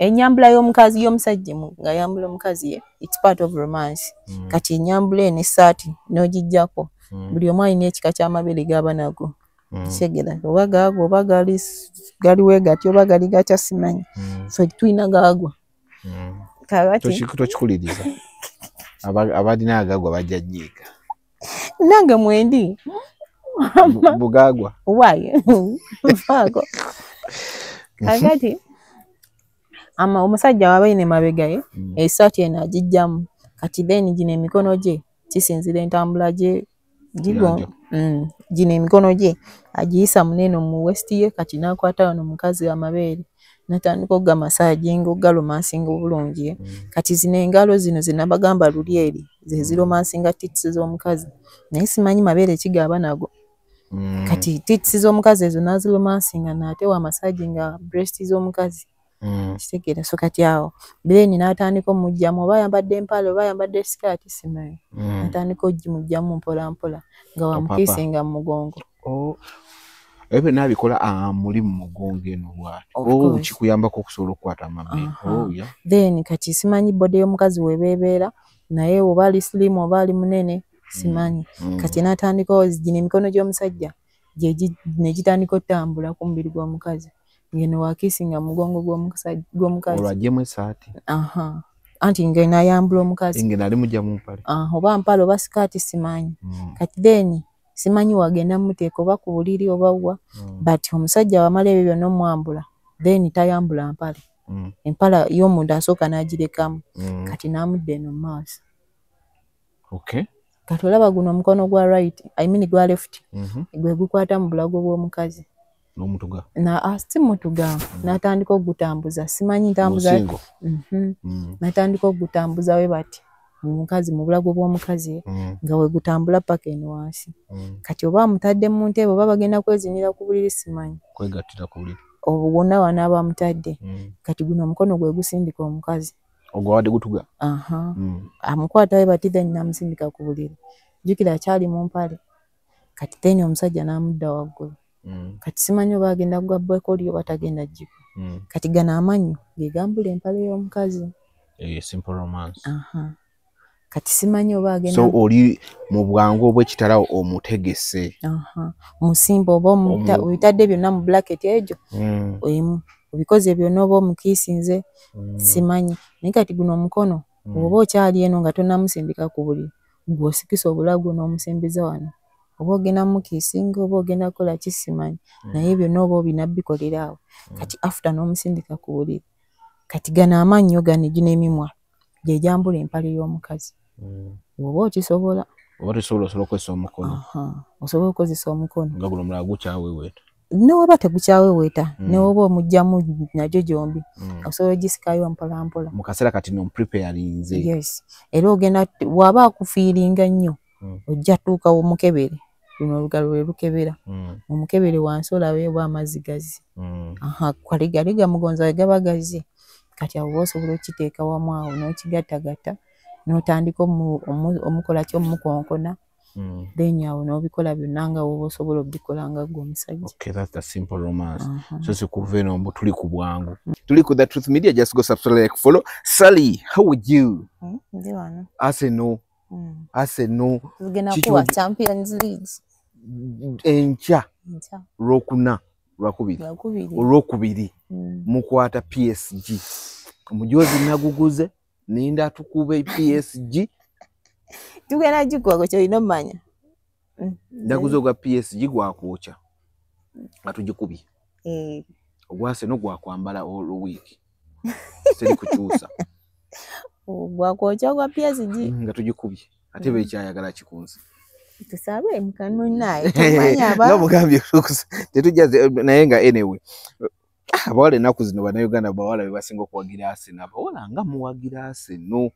Enyambula y'omukazi, y'omusajja nga yambula omukazi ye, it's part of romance. Kati enyambula eno, essaati n'ogijjako, buli omu alina ekika ky'amabeere g'aba nago. Kitegeera oba gaagwa oba gali we gati oba gali gatya, simanyi. So tulina gaagwa. Kakati Tokikuliriza. Abalina agagwa bajja nyiiga. Nange mwendi. Bugagwa. Why nfaako? Kakati ama omusajja waba ayina emabega ye, essaati eno agijjamu. Kati then gino emikono gye kisinzira entambula gye gigo. Yanjo. Gino emikono gye agiyisa munene mu waist ye. Kati n'akwata wano omukazi amabeere, natandika okugamassaginga, okugaromancinga obulungi. Kati zino engalo zino zenabagamba luli eri ze ziromancinga tits z'omukazi, naye simanyi mabeere kigaba nago. Kati tits z'omukazi ezo naziromancinga, nate wamassaginga breast z'omukazi. Kitegeera? So kati awo then n'atandika omugjamu, oba ayambadde empale oba ayambadde sikaati, simanyi. Natandika ogimugjamu mpola mpola nga wamukissinga mu mugongo. Oh. Ebyo byonna abikola amuli mu mugongo eno bw'ati. Of Oh, course. kikuyambako okusobola okukwata amabeere. Aha. Oh, yeah. Then kati simanyi body y'omukazi webeebeera naye, oba ali slim oba ali munene, simanyi. Kati n'atandika gino emikono gy'omusajja ne gitandika otambula ku mubiri gw'omukazi, ngeno wakissinga mu mugongo gw'omukazi. Olwo aggyemu essaati. Aha, anti ngeno ayambula omukazi. Engeno ali mujja mu mpale. Aha, oba mpale oba sikaati, simanyi. Kati then simanyi wagenda muteeka oba ku buliri oba wa, but omusajja wamala ebyo byonna omwambula, then tayambula mpale. Empala y'omunda asooka n'agirekamu. Kati n'amudda eno mu maaso. Kati olaba guno omukono gwa right, I mean gwa left, gwe gukwata mu bulago bw'omukazi. N'omutuga. Na ah, si mutuga, n'atandika okugutambuza, simanyi ntambuza. Musingo. N'atandika okugutambuza we bati mu mukazi, mu bulago bw'omukazi, nga we gutambula paka eno wansi. Kati oba amutadde mu ntebe oba bagenda kwezinira ku buliri, simanyi. Kwegattira ku buliri. Obwo bwonna wanaaba amutadde. Kati guno omukono gwe gusindika omukazi. Ogwo wadde gutuga. Aha. Amukwata we bati, then n'amusindika ku buliri. Jjukira akyali mu mpale. Kati then omusajja n'amudda waggulu. Kati simanyi oba agenda kugwa bwekoli oba tagenda jjiko. Kati gano amannyo ge gambula empale y'omukazi. Eh, simple romance. Aha. Kati simanyi oba agenda So oli mu bwangu obw'ekitala omutegese. Aha. Musimba oba obitadde byonna mu bracket egyo emu, obikoze byonna oba omukissinze, simanyi. Naye kati guno omukono, bw'oba okyali eno nga tonnamusindika ku buliri, gwe osikisa obulago n'omusembereza wano, oba ogenda mukissinga oba ogenda kukola ki, simanyi. Naye byonna oba obina bikolera awo. Kati after n'omusindika ku buliri, kati gano amannyo gano, gino emimwa gye gyambula empale y'omukazi. Bw'oba okisobola. Oba tosobola, osobola okukozesa omukono. Aha, osobola okukozesa omukono. Nga guno omulala gukyaweweeta. Newoba tegukyaweweeta, newoba omugjamu nagyo gyombi, osobola ogisikayo mpola mpola. Mu kaseera kati no preparinze. Yes, era ogenda waba akufeelinga nnyo, ojja tuuka omukebere, luno olugalo lwe lukebera. Omukebere wansi olabe oba amazzi gazze. Aha, kale gali gamugonza we gaba gazze. Kati awo oba osobola okukiteeka wamu awo n'okigattagatta n'otandika omukola ki, omukonkona. Then awo n'obikola byonna nga woba osobola obikola nga ggwe omusajja. Okay, that's the simple romance. Aha. So sikuva eno mbu tuli ku bwangu. Tuli ku The Truth Media, just go subscribe, like, follow. Sally, how are you? Ndi wano. Arsenal, Arsenal Tugenda Kiki kuwa Champions League. Enkya Nkya. Lwokuna, lwakubiri. Lwakubiri. Olwokubiri mukwata PSG. Omujozi naguguze, ninda tukube PSG. Tugenda gikuwa, gwe kyolina omumanya. Naguze ogwa PSG gwakwokya nga tugikubye. Eh, Ogwa Arsenal gwakwambala all week. Seri kukyusa. Gwakwokya gwa PSG. Nga tugikubye. Ate bekyayagala kikunsi. Tusabe mukanunaye tumanya aba Nga mugambye tetujja naye nga anyway. Ah, abawala ennaku zino bannayuganda, bawala be basinga okuwagira Arsenal. Abawala nga muwagira Arsenal.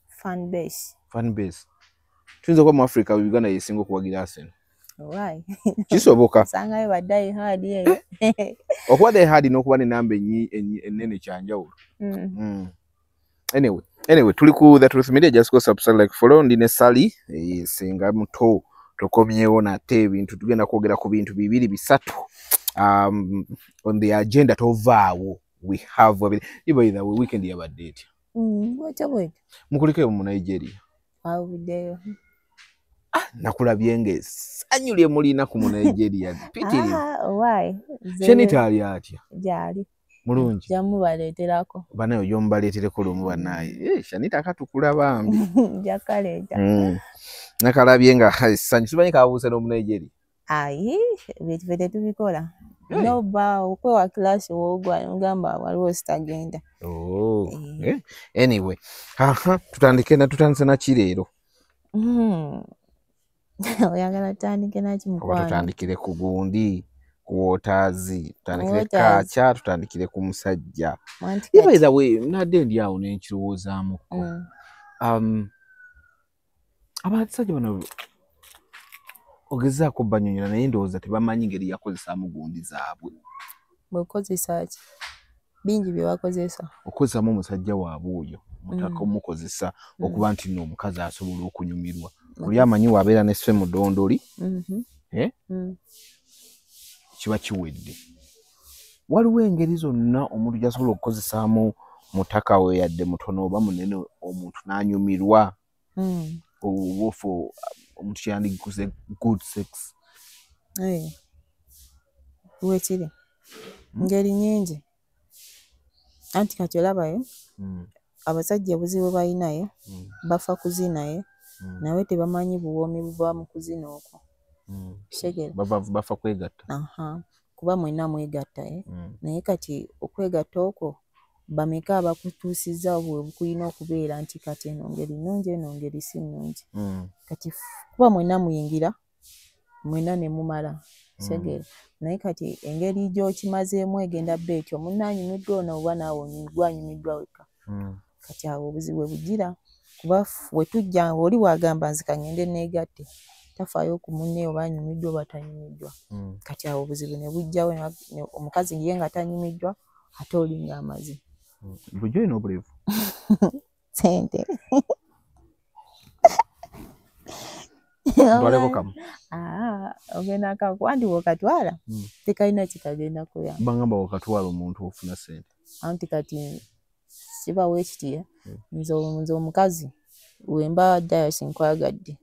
Fan base. Fan base. Tuyinza okuba mu Africa, Uganda yesinga okuwagira Arsenal. Why? Kisoboka. Osangayo ba die hard eyo. Okuba die hard n'okuba n'ennamba ennene kyanjawulo. Anyway, tuli ku The Truth Media, just go subscribe, like, follow. Ndi ne Sally, singa muto tokomyewo nate ebintu tugenda kwogera ku bintu bibiri bisatu on the agenda, tovaawo. We have by the way, weekend yabadde etya? Bwetyo bwetyo. Mukuliko mu Nigeria. Awuddeyo. Nakulabye ng'essanyu lye mulina ku mu Nigeria pitirivu. Why? Shenita ali atya? Gyali. Mulungi. Jamubaleeterako. Banaye ojomubaleetereko lumu banaye. Shanita akatukula bambi. Jakaleeta. Nakalabye nga essanyu. Simanyi kabuuse n'omu Nigeria. Ayi, ebintu ffe tetubikola. Noba okwewa class wogwa ngamba waliwo sitagenda. Oh. Anyway, tutandike na ki leero? Oyagala tutandike naki mukwano? Tutandikire ku gundi, ku Waters, tutandikire kacha, tutandikire ku musajja. By the way, nadde ndi awo ne nkirowoozaamuko. Abasajja bano ogezaako banyonyola naye ndowooza tebamanyi ngeri yakozesaamu gundi zaabwe. Bwekozesa ki? Bingi bye bakozesa. Okozesaamu omusajja waabwe oyo mutaka omukozesa okuba nti nno omukazi asobola okunyumirwa. Oli amanyi wabeera ne sse mudondoli, kiba kiwedde. Waliwo engeri zonna omuntu gy'asobola okukozesaamu mutaka we yadde mutono oba munene omuntu n'anyumirwa. Obuufu omuntu kyandikuze good sex. Wekiri ngeri nyingi. Anti kati olabayo abasajja obuzibu balinayo bafa kuzinayo nawe tebamanyi buwoomi buva mu kuzina okwo. Kitegeera? Bafa kwegatta. Kuba mwenna mwegatta naye kati okwegatta okwo bameka abakutuusizza bwe kulina okubeera nti kati eno ngeri nnungi eno ngeri si nnungi. Kati kuba mwenna muyingira mwenna ne mumala. Kitegeera? Naye kati engeri gy'okimazeemu egenda bba etyo munno anyumiddwa ono oba naawe gwe anyumiddwa wekka. Kati awo obuzibu bwe bugira kuba we tujja oli bw'agamba nze ka ngende neegatte tafaayo ku munne oba anyumiddwa oba tanyumiddwa. Kati awo obuzibu ne bujjawo omukazi ye nga tanyumiddwa ate oli ng'amaze. Bulijjo olina obulevu? Ssente. Ntwaleko kamu. Ogenda anti bw'okatwala tekalina kye kagenda kuyamba. Bangamba bw'okatwala omuntu ofuna ssente. Anti kati kibawo ekiti nze omukazi wemba Dayasi nkwagadde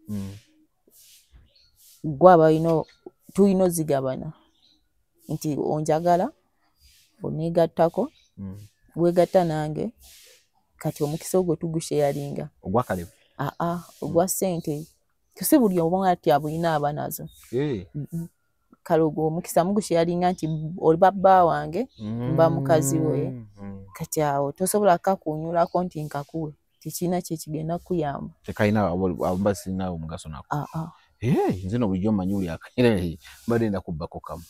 gwe aba tulina ozigabana nti onjagala oneegattako weegatta nange kati omukisa ogwo tugusheyalinga. Ogwakalevu? Ogwa ssente. Si buli omu ati abulina aba nazo. Kale ogwo omukisa mugusheyalinga nti oliba bba wange mba mukazi we. Kati awo tosobola kakunyulako nti nkakuwe. Tekirina kye kigenda kukuyamba. Tekalina aba sirina omugaso nako. Nze no bulijjo mmanyi buli akaire mbadde nda kubbako kamu.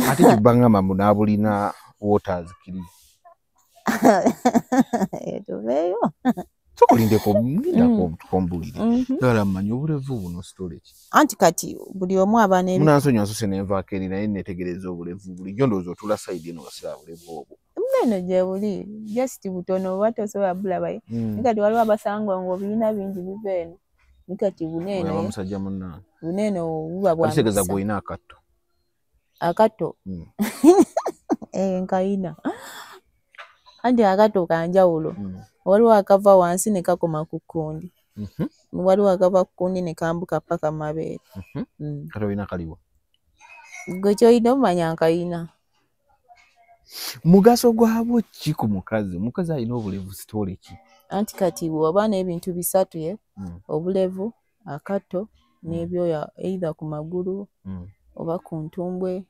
Ate kibangamba mbu n'abulina Waters kiri. Tuveeyo. Tukulindeko ngindako tukombulire. Ddala mmanyi obulevu buno storage. Anti kati buli omu aba n'ebi. Munansonyiwa nsose ne nvaako eri naye neetegereza obulevu bulijjo ndowooza otula sayidi eno wasira bulevu obwo. Eno gye buli just butono oba tosobola bulabayo. Kati waliwo abasangwa ng'obirina bingi biva eno. Kati buneeno. Omusajja munnange. Buneeno buba bwa. Kitegeeza gw'olina akatto. Akatto? Nkayina. Anti akatto ka njawulo. Waliwo akava wansi ne kakoma ku kkundi. Waliwo akava ku kkundi ne kambuka ppaka mu mabeere. Kati olina kaliwa? Gwe ky'olina omanya nkayina. Mugaso gwabwo ki ku mukazi? Omukazi alina obulevu sitole ki? Anti kati bw'oba n'ebintu bisatu obulevu, akatto n'ebyoya either ku magulu oba ku ntumbwe,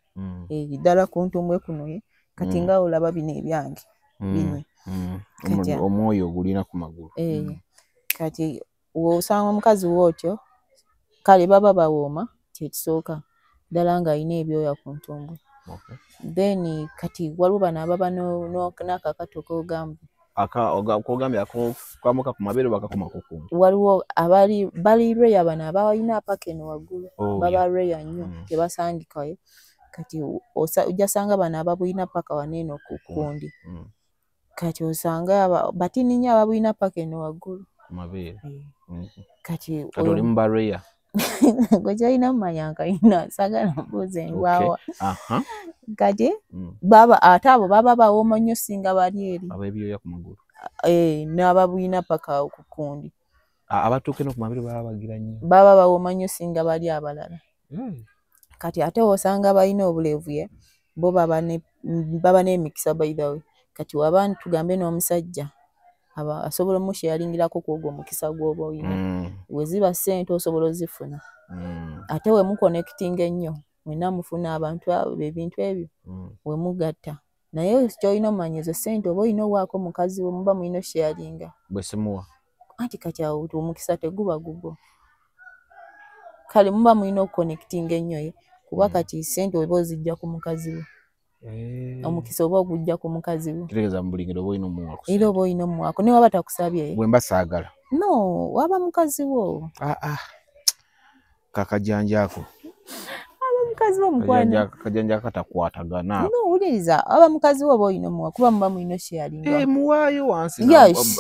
ddala ku ntumbwe kuno kati nga olaba bino ebyange bino. Omwoyo ogulina ku magulu. Kati w'osanga omukazi w'otyo kale baba bawooma kyekisooka ddala ng'alina ebyoya ku ntumbwe. Then kati waliwo bano ababa n'akakato k'ogamba. Kogambye akamuka ku mabeere oba akakoma ku kkundi? Waliwo abali bali rare bano abalina apaka eno waggulu baba rare nnyo tebasangikayo. Kati ojja sanga bano ababulina paka wano eno ku kkundi. Kati osanga batini nnyo ababulina paka eno waggulu. Ku mabeere. Kati oli mu ba rare. Gwe ky'olina mmanya nkayina saagala mbuuze ngwawa. Kati baba ate abo baba bawooma nnyo singa bali eri ab'ebyoya ku magulu, n'ababwina paka ku kundi. Abatuuke no ku mabere baba bagira nnyo, baba bawooma nnyo singa bali abalala. Kati ate osanga balina obulevu ye bo baba n'emikisa, by the way. Kati waba tugambe n'omusajja asobola omusharingirako kwogwo omukisa gw'oba oyina, we ziba ssente osobola ozifuna. Ate we muconnectinga ennyo mwenna mufuna abantu ebintu ebyo we mugatta. Naye ky'olina omanya ezo ssente oba olina owaako mukazi we muba mulina osharinga. Bwe simuwa anti kati awo omukisa teguba gugwo. Kale muba mulina okuconnectinga ennyo ye kuba kati ssente oba ozijja ku mukazi we, omukisa oba ogujja ku mukazi we. Kitegeeza mu buli ngeri oba olina omuwaako, era oba olina omuwaako ne waba takusabye. Bwe mba saagala no, waba mukazi wo. Kakajanja ako mukazi wo mukwano, kajanja katakwatagana. No, wuliriza, aba mukazi wo oba olina omuwa kuba muba mulina osharinga. Muwaayo wansi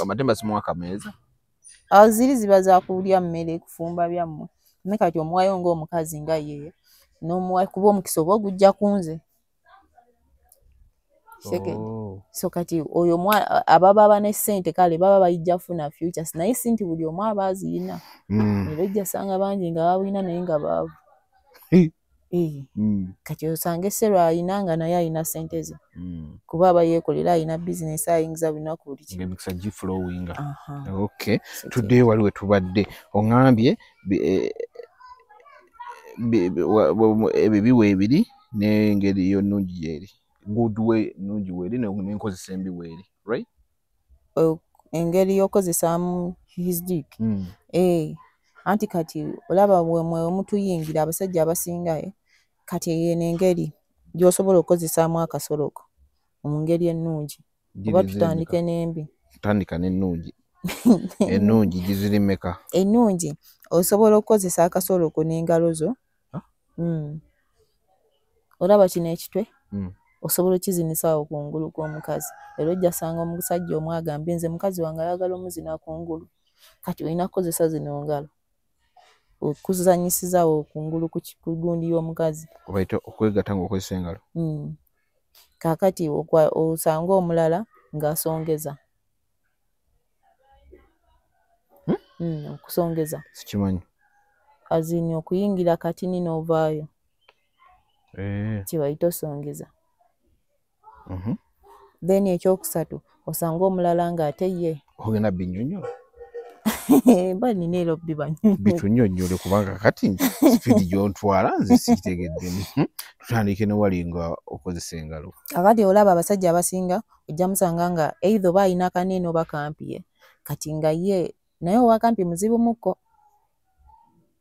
amatemba simuwa kameeza. Ziri ziba za kulya mmere, kufumba byammwe. Naye kati omuwaayo ng'omukazi nga ye n'omuwa kuba omukisa oba ogujja ku nze. So kati oyo ababa ne ssente kale baba bayijja kufuna futures, naye si nti buli omu aba aziyina. Era ojja sanga bangi nga babulina naye nga baavu. Kati osanga Esero ayina nga naye ayina ssente ze, kuba aba yeekolera ayina bizinesi ayingiza lunaku buli kimu. Emikisa giflowinga. Okay, tuddeyo wali we tubadde. Oŋŋambye ebibi weebiri n'engeri yo nnungi gyeri. Good way nnungi weeri n'enkozesa embi weeri, right? Engeri y'okozesaamu his dick. Anti kati olaba mwe mutuyingira abasajja abasinga, kati eno engeri gy'osobola okukozesaamu akasoloko mu ngeri ennungi. Oba tutandike n'embi? Tutandika n'ennungi. Ennungi giziri mmeka? Ennungi osobola okukozesa akasoloko n'engalo zo. Olaba kino ekitwe osobola okizinisaawo kungulu kw'omukazi. Era ojja sanga omusajja omu agambye nze mukazi wange ayagala omuzina kungulu. Kati olina kukozesa zino ngalo okuzanyisizaawo kungulu ku gundi y'omukazi. Obaita okwegatta ng'okozesa engalo. Kaakati osanga omulala ng'asongeza. Okusongeza. Sikimanyi. Azini okuyingira katini n'ovaayo. Kibayita osongeza. Then ekyokusatu osanga omulala ng'ate ye. Ogenda binnyonnyola? Mba nina era obbibannyonnyola. Bitunnyonnyole kubanga kati sipiidi gy'ontwala nze sikitegedde. Tutandike ne wali nga okozesa engalo. Akati olaba abasajja abasinga ojja musanga nga either oba ayina kanene oba kampi. Kati nga ye naye owa kampi muzibu mukko,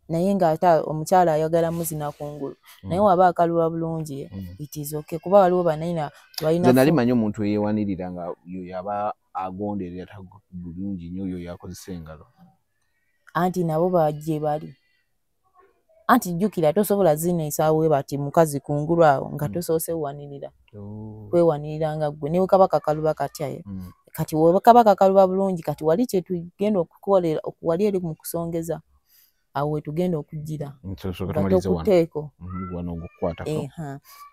naye ng'ate omukyala ayagala muzina kungulu. Naye waba akalulwa bulungi it is okay kuba waliwo banayina balina. Nze nali manyi omuntu eyeewanirira nga yoyo aba agonderera bulungi nnyo oyo yakozesa engalo. Anti nabo bajje bali. Anti jjukira tosobola zina esaawo bati mukazi kungulu awo nga tosoose wanirira. Kwewanirira nga ggwe ne bwe kaba kakaluba katya. Kati bwe kaba kakaluba bulungi kati wali kye tugenda okukolera wali eri mu kusongeza awo we tugenda okugira. Nga tokutteeko.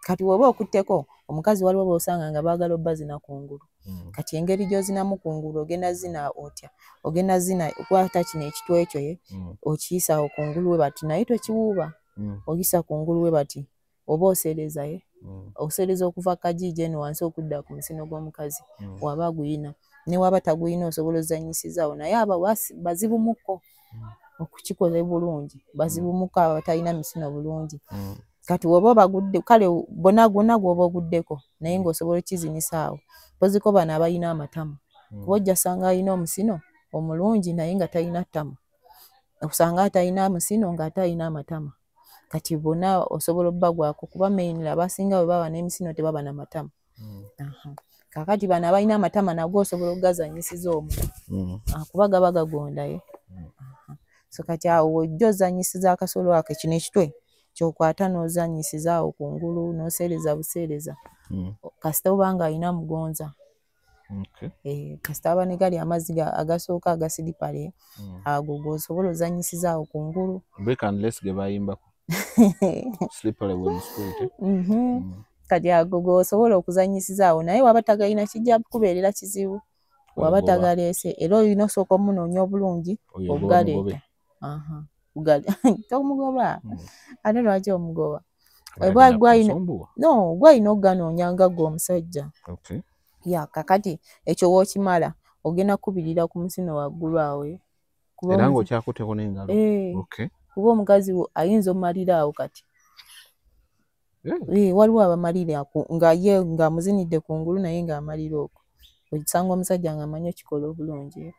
Kati bw'oba okutteko omukazi waliwo b'osanga nga baagala obbazina kungulu. Kati engeri gy'ozinamu kungulu ogenda zina otya? Ogenda zina okwata kino ekitwe ekyo ye okiyisa awo kungulu we bati naye tokiwuuba. Oyisa kungulu we bati oba oseereza ye. Oseereza okuva kajiija eno wansi okudda ku musino gw'omukazi waba aguyina. Ne waba taguyina osobola ozannyisizaawo naye abo bazibu mukko. Okukikola bulungi bazibu mukko abo abatalina misino bulungi. Kati woba obagudde kale bonna gwonna gw'oba oguddeko naye ng'osobola okizinisa awo. Mpoziko bano abalina amatama kuba ojja sanga alina omusino omulungi naye nga talina ttama. Osanga atalina musino ng'ate alina amatama. Kati bonna osobola obbagwako kuba mainly abasinga bwe baba n'emisino tebaba na matama. Kaakati bano abalina amatama nago osobola okugazannyisiza omwo kuba gaba gagonda ye. So kati awo w'ojja ozannyisiza akasolo ako kino ekitwe ky'okwata n'ozannyisiza awo kungulu n'oseereza buseereza. Kasita oba nga alina mugonza. Kasita aba ne gali amazzi agasooka agasiripale ago g'osobola ozannyisiza awo kungulu. Break and lace ge bayimbako. Slippery when spirit. Kati ago g'osobola okuzannyisizaawo, naye waba tagalina kijja kubeerera kizibu. Waba tagaleese era olina osooka omunoonya obulungi obugaleeta. Tomugoba. Ate lwaki omugoba? No, gwalina okuganoonya nga ggwe omusajja. Ya kakati ekyo w'okimala ogenda kukubirira ku musino waggulu awo. Era ng'okyakutteko n'engalo. Kuba omukazi ayinza omumalira awo kati. Waliwo abamalira nga ye ng'amuzinidde kungulu naye ng'amalira okwo. Osanga omusajja ng'amanyi okikola obulungi.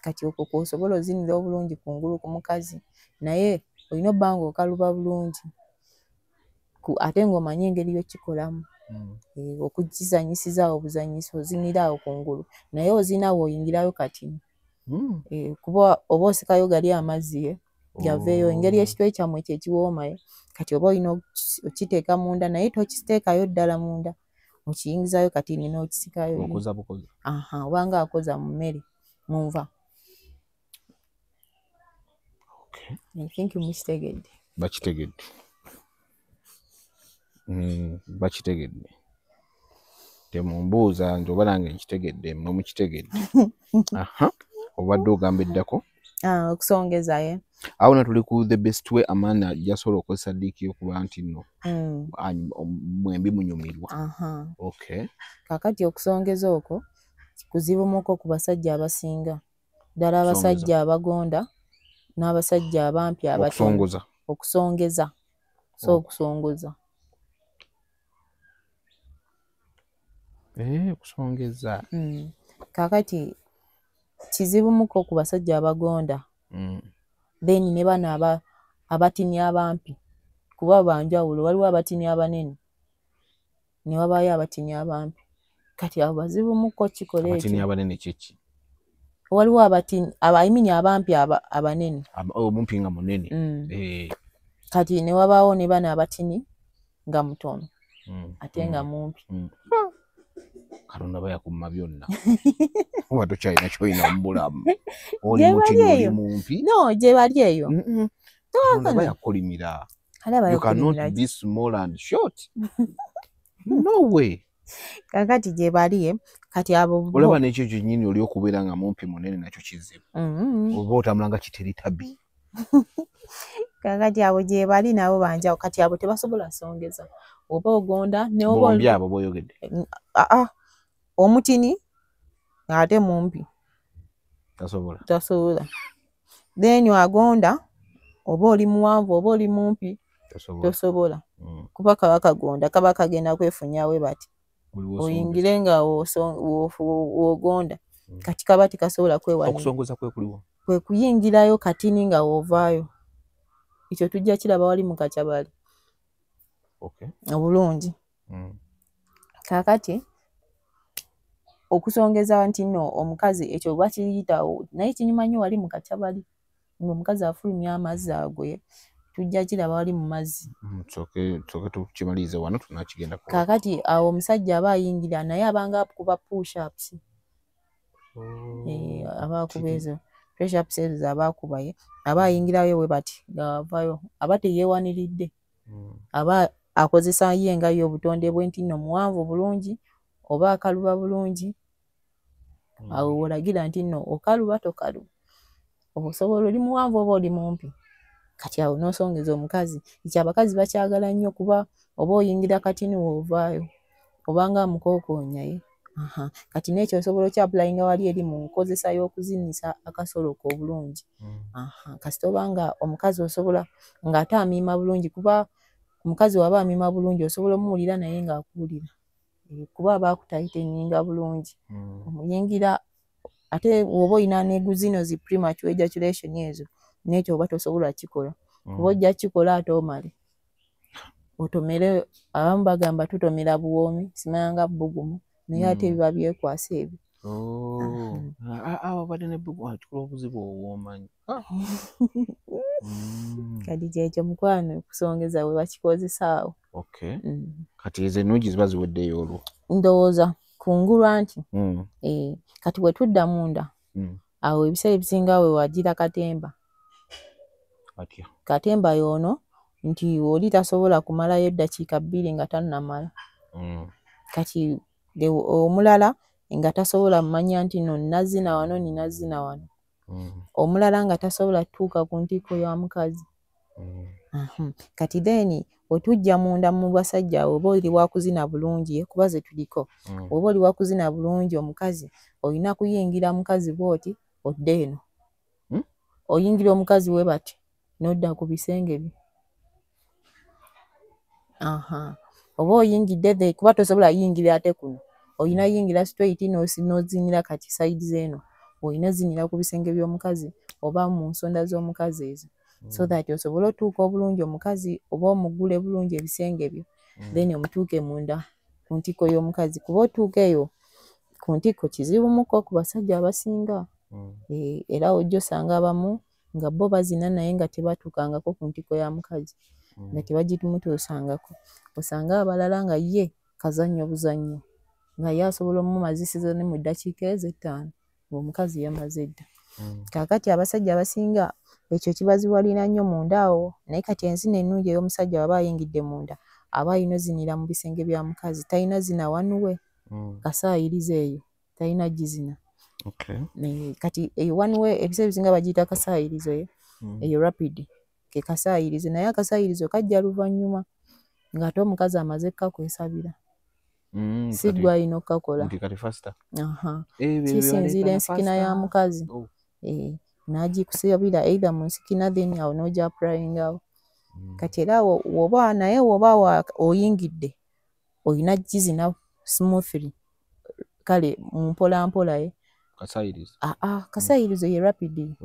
Kati okwo kw'osobola ozinira obulungi kungulu ku mukazi, naye olina obba ng'okaluba bulungi ate ng'omanyi engeri y'okikolamu. Okukizannyisizaawo obuzannyisi ozinira awo kungulu, naye ozina w'oyingirayo kati. Kuba oba osikayo gali amazzi gaveeyo, engeri ekitwe kyammwe kye kiwooma. Kati oba olina okiteeka munda, naye tokiteekayo ddala munda, okiyingizayo kati n'okisikayo. Obanga akoza mu mmere mu nva. I think mukitegedde. Bakitegedde. Bakitegedde. Temumbuuza nti oba nange nkitegedde, mmwe mukitegedde. Obadde ogamba eddako? Okusongeza ye. Awo na tuli ku the best way amaana gy'asobola okukozesa dick okuba nti nno mwembi munyumirwa. Kaakati okusongeza okwo kuzibumuko ku basajja abasinga. Ddala abasajja abagonda n'abasajja abampi abatono. Okusongeza. So okusongoza. Okusongeza. Kaakati kizibumuko ku basajja abagonda. Then ne bano abatini abampi kuba banjawulo, waliwo abatini abanene ne wabaayo abatini abampi. Kati abo bazibumuko kikola ekyo. Abatini abanene kiki? Waliwo abatini abampi abanene. Omumpi nga munene. Kati ne wabaawo ne bano abatini nga mutono ate nga mumpi. Katonda bayakumma byonna. Oba tokyalina ky'olina mu bulamu. Oli mutini oli mumpi. No, gye bali eyo. Katonda bayakulimira. You cannot be small and short. No way. Kakati gye bali kati abo olaba n'ekyo kyennyini oli okubeera nga mumpi munene nakyo kizibu. Oba otambula nga kiteritabi. Kakati abo gye bali nabo banjawo. Kati abo tebasobola songeza. Oba ogonda ne oba bombi abo b'oyogedde. Omutini ate mumpi. Tasobola. Then agonda oba oli muwanvu oba oli mumpi tosobola. Kuba kaba kagonda kaba kagenda kwefunyawe bati. Oyingire nga wogonda. Kati kaba tekasobola kwewanika. Okusongoza kwe kuliwo. Kwe kuyingirayo katini nga wovaayo. Ekyo tujja kiraba wali mu kakyabali. Obulungi. Kaakati okusongeza nti nno omukazi ekyo bakiyita naye kinyuma nnyo wali mu kakyabali ng'omukazi afulumya amazzi ago tujja kiraba wali mu mazzi. Tusooke tukimalirize wano tunakigenda. Kaakati awo omusajja aba ayingira naye abanga akuba push ups. Aba akuba ezo push ups ezo z'aba akuba ye aba ayingirayo we bati ng'avaayo aba teyeewaniridde. Aba akozesa ye nga ye obutonde bwe nti nno muwanvu bulungi oba akaluba bulungi. Awo w'olagira nti nno okaluba tokaluba. Osobola oli muwanvu oba oli mumpi. Kati awo n'osongeza omukazi. Ekyo abakazi bakyagala nnyo kuba oba oyingira katini w'ovaayo obanga amukookoonya ye. Kati n'ekyo osobola okyapulayinga wali eri mu nkozesa y'okuzinisa akasoloko obulungi. Kasita oba nga omukazi osobola ng'ate amiima bulungi kuba omukazi w'aba amiima bulungi osobola omuwulira naye ng'akuwulira. Kuba aba akutayiteninga bulungi. Omuyingira ate bw'oba olina ne zino zi premature ejaculation ezo n'ekyo oba tosobola kikola. Kuba ojja kikola ate omale. Otomere abamu bagamba tutomera buwoomi simanya nga bbugumu naye ate biba byekwasa ebyo. Obadde ne bbugumu kikola obuzibu obw'omanyi. Kati kyekyo mukwano okusongeza bwe bakikozesa awo. Kati ezo ennungi ziba ziweddeyo olwo. Ndowooza kungulu anti. Kati bwe tudda munda awo ebiseera ebisinga we wagira katemba. Katemba y'ono nti oli tasobola kumalayo eddakiika 2 nga tannamala. Kati omulala nga tasobola mmanya nti no nazina wano, ninazina wano. Omulala nga tasobola tutuuka ku ntikko ya mukazi. Kati then otujja munda mu basajja, oba oli wakuzina bulungi, kuba ze tuliko, oba oli wakuzina bulungi omukazi, olina kuyingira mukazi bw'oti odde eno. Oyingira omukazi we bati n'odda ku bisenge bye. Aha, oba oyingidde, kuba tosobola yingira ate kuno, olina yingira straight n'ozinira. Kati side eno olina zinira ku bisenge by'omukazi oba mu nsonda z'omukazi ezo, so that osobole otuuka obulungi omukazi, oba omuggule bulungi ebisenge byo, then omutuuke munda ku ntikko y'omukazi. Kuba otuuka eyo ku ntikko kizibumuko ku basajja abasinga. Era ojja osanga abamu nga bo bazina naye nga tebatuukangako ku ntikko ya mukazi, nga tebagimutuusangako. Osanga abalala nga ye kazannyo buzannyo, nga ye asobola omumazisiza ne mu ddakiika ezo 5 ng'omukazi yamaze dda. Kaakati abasajja abasinga ekyo kibaziwalira nnyo munda awo. Naye kati enzina ennungi ey'omusajja, waba ayingidde munda, aba alina ozinira mu bisenge bya mukazi, talina zina wanuwe. Kasaayirizo eyo talina gizina. Kati eyo wanuwe ebiseera ebisinga bagiyita kasaayirizo eyo. Eyo rapid ke kasaayirizo, naye akasaayirizo kajja luvannyuma ng'ate omukazi amaze kkakwesabira. Si ggwe alina okkakola. Kisinziira ensikina ya mukazi. N'agikusabira either mu nsikina, then awo n'ogi applyingawo. Kati era woba naye woba oyingidde, olina gizina smoothly, kale mu mpola mpola. Aa, kasayirizo ye rapid.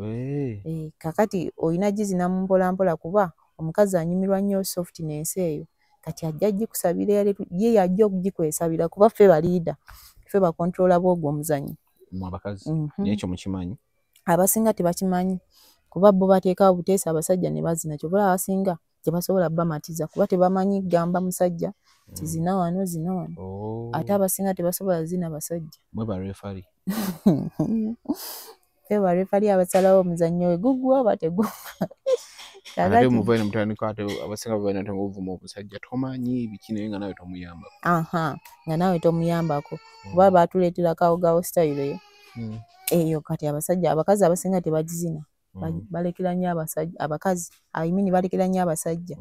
Kakati olina gizina mu mpola mpola, kuba omukazi anyumirwa nnyo softness eyo. Kati ajja gikusabira, ye yajja okugikwesabira, kuba ffe ba leader, ffe ba controller bw'ogwo omuzannyo. Abakazi naye ekyo mukimanyi? Abasinga tebakimanyi, kuba bo bateekawo buteesi abasajja ne bazina. Kyova abasinga tebasobola bamatiza, kuba tebamanyi gamba musajja nti zina wano, zina wano. Ate abasinga tebasobola zina basajja. Mwe ba referee. Ffe ba referee abasalawo omuzannyo we guggwa oba teguggwa. Ate muvayo ne mutandika, ate abasinga bavayo nate ng'ovuma omusajja, tomanyi biki, naye nga naawe tomuyambako. Aha, nga naawe tomuyambako, kuba batuleetera cowgirl style eyo. Eyo kati abasajja, abakazi abasinga tebagizina. Balekera nnyo abasajja, abakazi, I mean, balekera nnyo abasajja,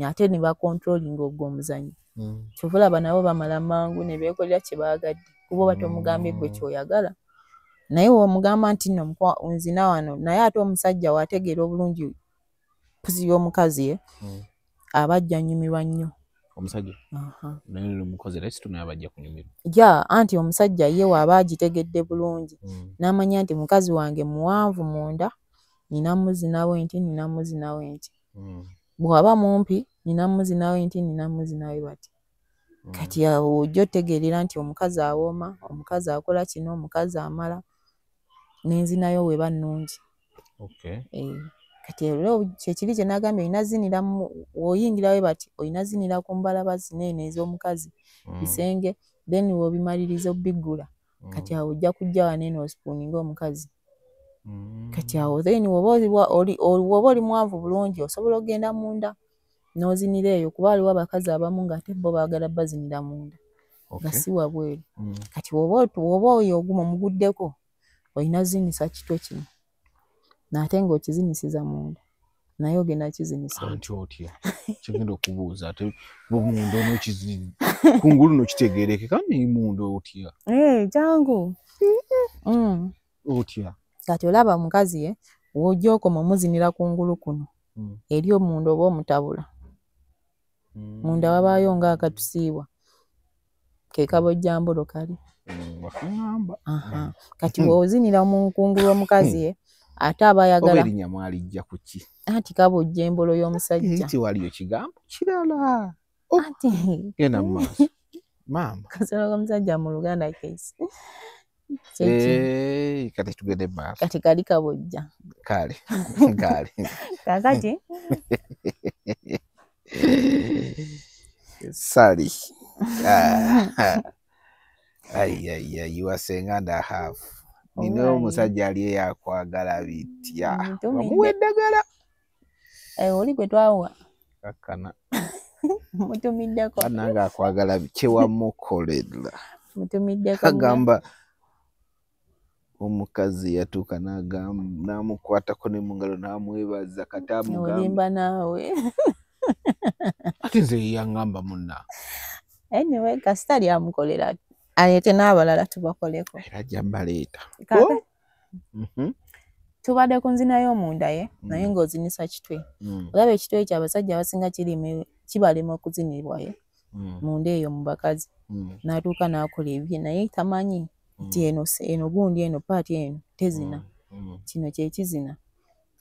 ate ne bacontrollinga ogwo omuzannyo. Kyova olaba nabo bamala mangu ne beekolera kye baagadde, kuba oba tomugambye ggwe ky'oyagala. Naye w'omugamba nti nno nzina wano, naye ate omusajja w'ategeera obulungi pusi y'omukazi ye, aba ajja nnyumirwa nnyo. Omusajja naye nomukozi era situ naye aba ajja kunyumirwa. Ya, anti omusajja ye w'aba agitegedde bulungi, n'amanya nti mukazi wange muwanvu munda, nina muzina bwe nti, nina muzina bwe nti. Bw'aba mumpi, nina muzina bwe nti, nina muzina bwe bati. Kati awo ojja otegeerera nti omukazi awooma, omukazi akola kino, omukazi amala, n'enzinayo weba nnungi. Kati era kyekiri kye nagambye, olina zinira w'oyingira bwe bati, olina zinira ku mbalaba zino eno ez'omukazi, bisenge, then w'obimaliriza obiggula. Kati awo ojja kujja wano eno ospooninge omukazi. Kati awo then woba oli mwanvu bulungi, osobola okugenda munda n'ozinira eyo, kuba waliwo abakazi abamu ng'ate bo baagala bazinira munda, nga si wabweru. Kati woba oyo oguma omuguddeko, olina zinisa kitwe kino, n'ate ng'okizinisiza munda, naye ogenda kizinisa. Anti otya kyegenda okubuuza, ate munda onokizi kungulu nokitegeerekeka, naye munda otya? Kyangu. Otya? Kati olaba omukazi ye w'ojja okoma omuzinira kungulu kuno, eri omunda oba omutabula. Munda wabaayo ng'akatusiibwa ke kabojjambolo kali. Wakaŋŋamba. Kati bw'ozinira mu kungulu omukazi ye ate aba ayagala. Oba erinnya mwalijja ku ki? Anti kabojja embolo y'omusajja. Tiwaliyo kigambo kirala? Anti genda mu maaso maama. Kasolo k'omusajja mu Luganda kesi. Kati tugende maaso. Kati kali kabojja. Kale kale. Kaakati Sally. Ai, you are saying and a half. Nina omusajja ali eyakwagala bitya. Ntumidde. Wamuwa eddagala. Oli gwe twawa. Kakkana. Mutumiddeko. Bannange akwagala kyewamukolera. Mutumiddeko. Agamba omukazi yatuuka n'amukwatako ne mu ngalo n'amwebaza, kati amugamba. Olimba naawe. Ate nze yaŋŋamba munna. Anyway, kasita lyamukolera, aleete n'abalala tubakoleko. Era ajja mbaleeta. Tubadde ku nzina y'omunda ye, naye ng'ozinisa kitwe. Olaba ekitwe ekyo abasajja abasinga kibalema okuzinibwa ye, munda eyo mu bakazi. N'atuuka n'akola ebibye naye tamanyi nti eno gundi eno part eno tezina. Kino kye kizina.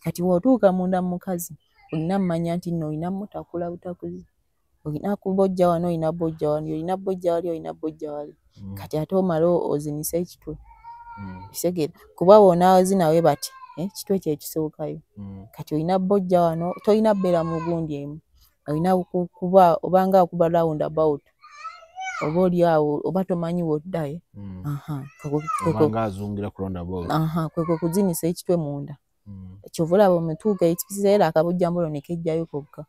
Kati bw'otuuka munda mu mukazi, olina mmanya nti nno olina mutakula butakuzi. Olina kubojja wano, olina bojja wano, olina bojja wali, olina bojja wali. Kati ate omale ozinise ekitwe. Kitegeera, kuba bw'onaazina we bati, ekitwe kye kisookayo. Kati olina bojja wano, tolina bbeera mu gundi emu. Olina kuba obanga akuba round about. Oba oli awo oba tomanyi w'odda. Obanga azungira ku round about. Kwe kuzinisa ekitwe munda. Kyova olaba omutuuka ekiseera akabojjambolo ne kejjayo kokka.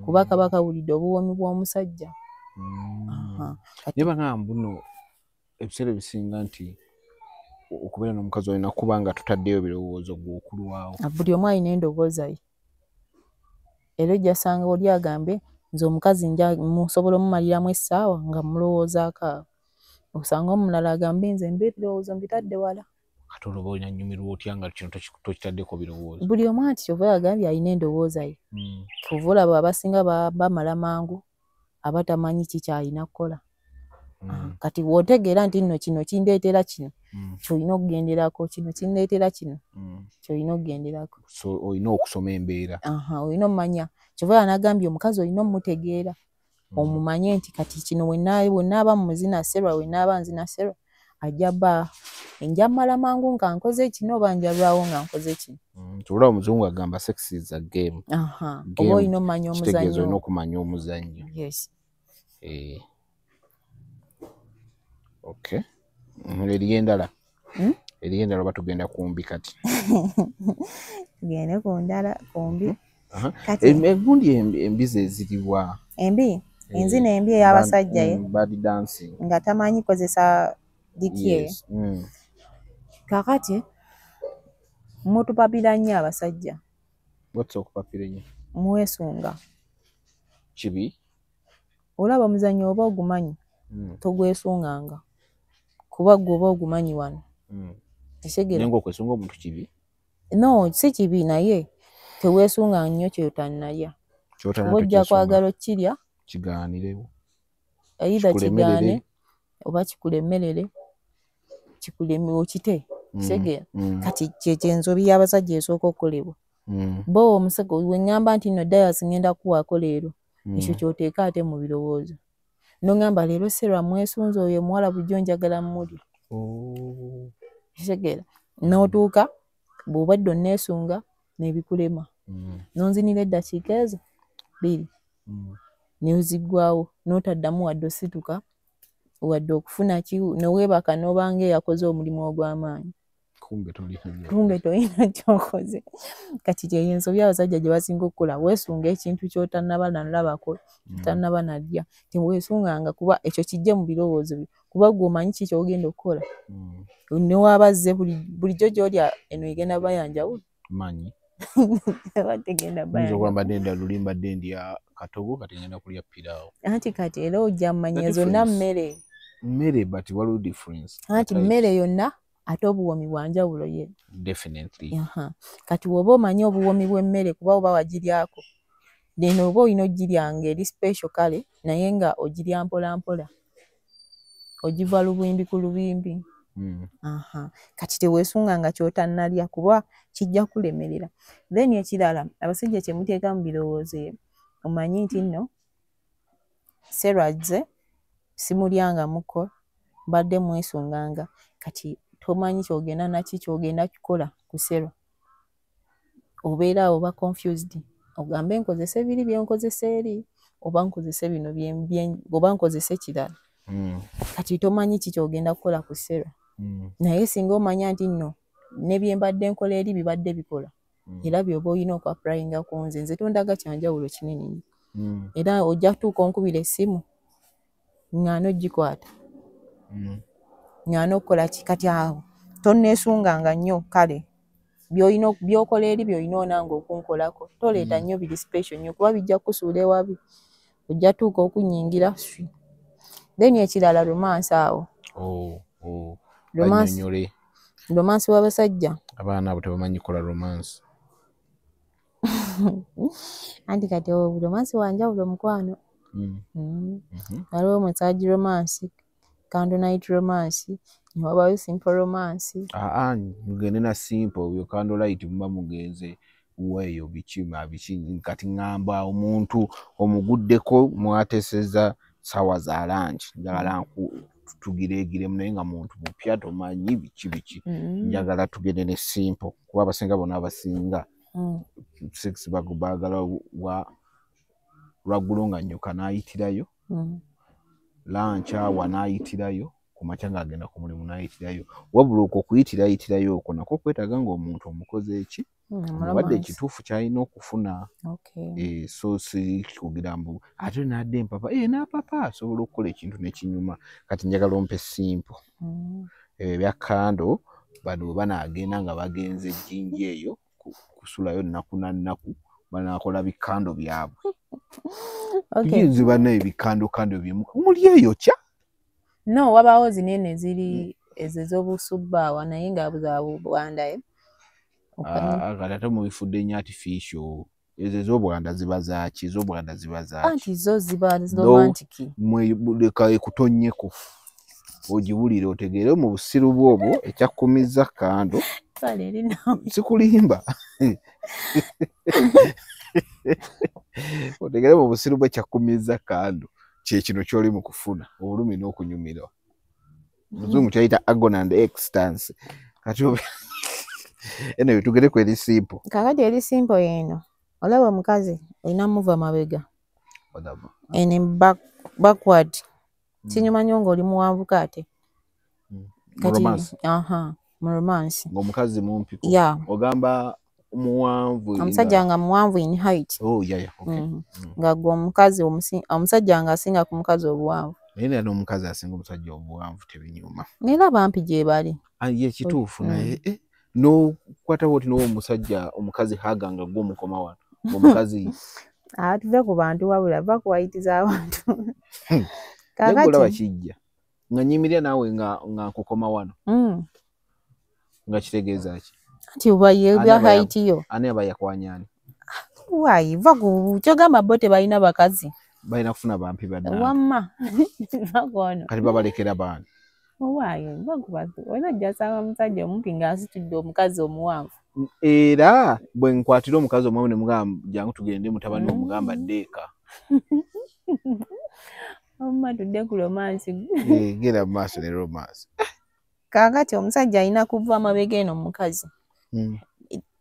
Kuba kaba kawulidde obuwoomi bw'omusajja. Naye bagamba buno ebiseera ebisinga nti okubeera n'omukazi olina kuba nga tutaddeyo birowoozo gw'okulwawo. Buli omu alina endowooza ye. Era ojja sanga oli agambe nze omukazi musobola omumaliramu essaawa nga mulowoozaako awo. Osanga omulala agambe nze mba ebirowoozo mbitadde wala. Kati olwo oba olina nnyumirwa otya nga kino tokitaddeko birowoozo? Buli omu anti kyova agambye alina endowooza ye. Kyova olaba abasinga bamala mangu aba tamanyi ki ky'alina kukola. Kati bw'otegeera nti nno kino kindeetera kino, ky'olina okugenderako, kino kindeetera kino, ky'olina okugenderako. So olina okusoma embeera. Olina ommanya. Kyova olaba n'agambye omukazi olina omutegeera. Omumanye nti kati kino bwe nnaaba muzina serwa, bwe nnaaba nzina serwa, ajja bba nja mmala mangu nga nkoze kino oba nja lwawo nga nkoze kino. Olaba omuzungu agamba sex is a game. Oba olina omumanya Kitegeeza omuzannyo. olina okumanya omuzannyo. Yes. Okay. Eriyo endala? Eriyo endala oba tugenda kumbi kati? Tugende ku ndala, ku mbi. Kati Egundi embizi eziriwa? Embi, enzina embi ey'abasajja ye. Bad dancing. Nga tamanyi kozesa dick ye. Yes. Kaakati mutupapira nnyo abasajja. What's okupapira ennyo? Mwesunga. Kibi? Olaba omuzannyo oba ogumanyi, togwesunganga. Kuba ggwe oba ogumanyi wano. Kitegeera? Naye ng'okwesunga omuntu kibi? No, si kibi naye teweesunga nnyo ky'otannalya. Ky'otalina Kuba ojja tokyesunga. kwagala okkirya, Kigaanirewo. either Kikulemerere. kigaane oba kikulemerere, kikuleme okite. Kitegeera? Kati kyekyo ensobi y'abasajja esooka okukolebwa. Bo omusajja we ŋŋamba nti nno Dias ŋŋenda kuwaako leero, ekyo ky'oteeka ate mu birowoozo. N'oŋŋamba leero Sarah mwesunze oyo omuwala bulijjo njagala mmulya. Oh. Kitegeera? N'otuuka bw'obadde onneesunga n'ebikulema. N'onzinira eddakiika ezo 2 ne ziggwaawo n'otaddamu wadde osituka wadde okufuna ki ne weebaka n'obanga eyakoze omulimu ogw'amaanyi. Kumbe tolina. Kumbe tolina ky'okoze. Kati kyeyo ensobi abasajja gye basinga okukola, weesunga ekintu ky'otannaba nalabako, ky'otannaba nalya. Teweesunganga kuba ekyo kijje mu birowoozo byo kuba ggwe omanyi ki ky'ogenda okukola. Ne bw'aba azze bulijjo gy'olya eno egenda bba ya njawulo. Manyi. Eba tegenda bba Nyinza ya okuba njawulo. mbadde ndya luli mbadde ndya katogo kati ngenda kulya piraawo. Anti kati era ojja mmanya The zonna difference. mmere. Mmere but waliwo difference. Anti mmere yonna ate obuwoomi bwa njawulo ye. Definitely. Kati bw'oba omanyi obuwoomi bw'emmere kuba oba wagiryako, then oba olina oggirya ng'eri special kale naye nga ogirya mpola mpola. Ogiva lubimbi ku lubimbi. Kati teweesunganga ky'otannalya kuba kijja kulemerera. Then ekirala abasajja kye muteeka mu birowoozo omanyi nti nno Sarah azze simulyangamuko mbadde mwesunganga kati tomanyi ky'ogenda naki ky'ogenda kukola ku Sarah. Obeera awo oba confused ogambe nkozese biri bye nkozesa eri oba nkozese bino oba nkozese kirala. Kati tomanyi ki ky'ogenda kukola ku Sarah. Naye singa omanya nti nno ne bye mbadde nkola eri bibadde bikola era by'oba olina okuapplyinga ku nze, nze tondaga kyanjawulo kinene nnyo. Era ojja kutuuka onkubira essimu ŋŋaana ogikwata, ŋŋaana okukola ki. Kati awo tonneesunganga nnyo. Kale by'olina by'okola eri by'olina onange okunkolako, toleeta nnyo biri special nnyo, kuba bijja kukusuula ewabi, ojja tuuka okunyingira. Then ekirala, romance awo. Oh. Romance. Bannyonnyole. Romance w'abasajja. Abaana abo tebamanyi kukola romance. Anti kati romance wanjawulo, mukwano. Waliwo massage romance, candle night romance, ne wabaayo simple romance. Aa, mugende na simple. Oyo candle light muba mugenze weeyo biki ma biki. Kati ŋŋamba omuntu omuguddeko, mwateseza ssaawa za lunch, njagala tugireegiremu, naye nga muntu mupya, tomanyi biki biki. Njagala tugende ne simple, kuba abasinga bonna abasinga sex baagala wa lwaggulo nga nnyuka n'ayitirayo, lunch awa n'ayitirayo, ku makya ng'agenda ku mulimu n'ayitirayo. Wabula okwo okuyitirayitirayo okwo nakwo kwetaaga ng'omuntu omukoze eki, omuwadde ekituufu ky'alina okufuna. So si kugira mbu ate n'adda empapa, n'apapa asobola okukola ekintu nekinyuma. Kati njagala ompe simple. Ebyo ebya candle, bano bwe banaagenda nga bagenze ejjinja eyo kusulayo nnaku na nnaku, banaakola bi candle byabwe. Tuyinza banna ebi candle candle byemu muli eyo kya. No, wabaawo zinene ziri ezo ez'obusubbaawa, naye nga za bwanda, eh? Ah, kati ate mubifudde nnyo artificial. Ezo ez'obwanda ziba zaaki? Ez'obwanda ziba zaaki? Anti zo ziba romantic. Leka ekutonnyeko ogiwulire, otegeere mu busiru bwobwo ekyakumiza candle. Kale eri naawe. Sikulimba, otegeere mu busiru bwe ekyakumiza candle kyekino kyoli mu kufuna obulumi n'okunyumirwa. Muzungu kyayita agony and ecstasy. Kati anyway, tugere ku eri simple. Kakati eri simple eno, olaba omukazi olina muva mabega ene backward. Kinyuma nnyo ng'oli muwanvuko ate. Mu romance? Aha, mu romance. Ng'omukazi mumpiko? Ya. Ogamba muwanvu? Omusajja nga muwanvu in height. Oh, yeah, okay. Nga gwe omukazi omusajja nga asinga ku mukazi obuwanvu. Naye era n'omukazi asinga omusajja obuwanvu tebinyuma. Era bampi gye bali. Ah, ye kituufu. Naye n'okwata bwoti n'owa omusajja omukazi haga nga gwe omukoma wano omukazi. Ah, tuve ku bantu, wabula va ku wayitiza abantu. Naye gwe olaba Kakati kijja nga nyimirira naawe nga nkukoma wano, nga kitegeeza ki? Anti oba ye Ani bya aba height yo. Ani aba yakwanya ani? Waayi, va ku kyogamba bo tebalina bakazi. Balina kufuna bampi bannange. Wamma va ku ono. Kati babalekera baani? Owaayo, va ku bantu olina ojja sanga omusajja omumpi ng'asitudde omukazi omuwanvu. Era bwe nkwatira omukazi omwamu ne mugamba jangu tugende, mutabani, omugamba ddeeka. Wamma tudde ku romance. Eh, genda mu maaso ne romance. Kaakati omusajja alina kuva mabega eno omukazi.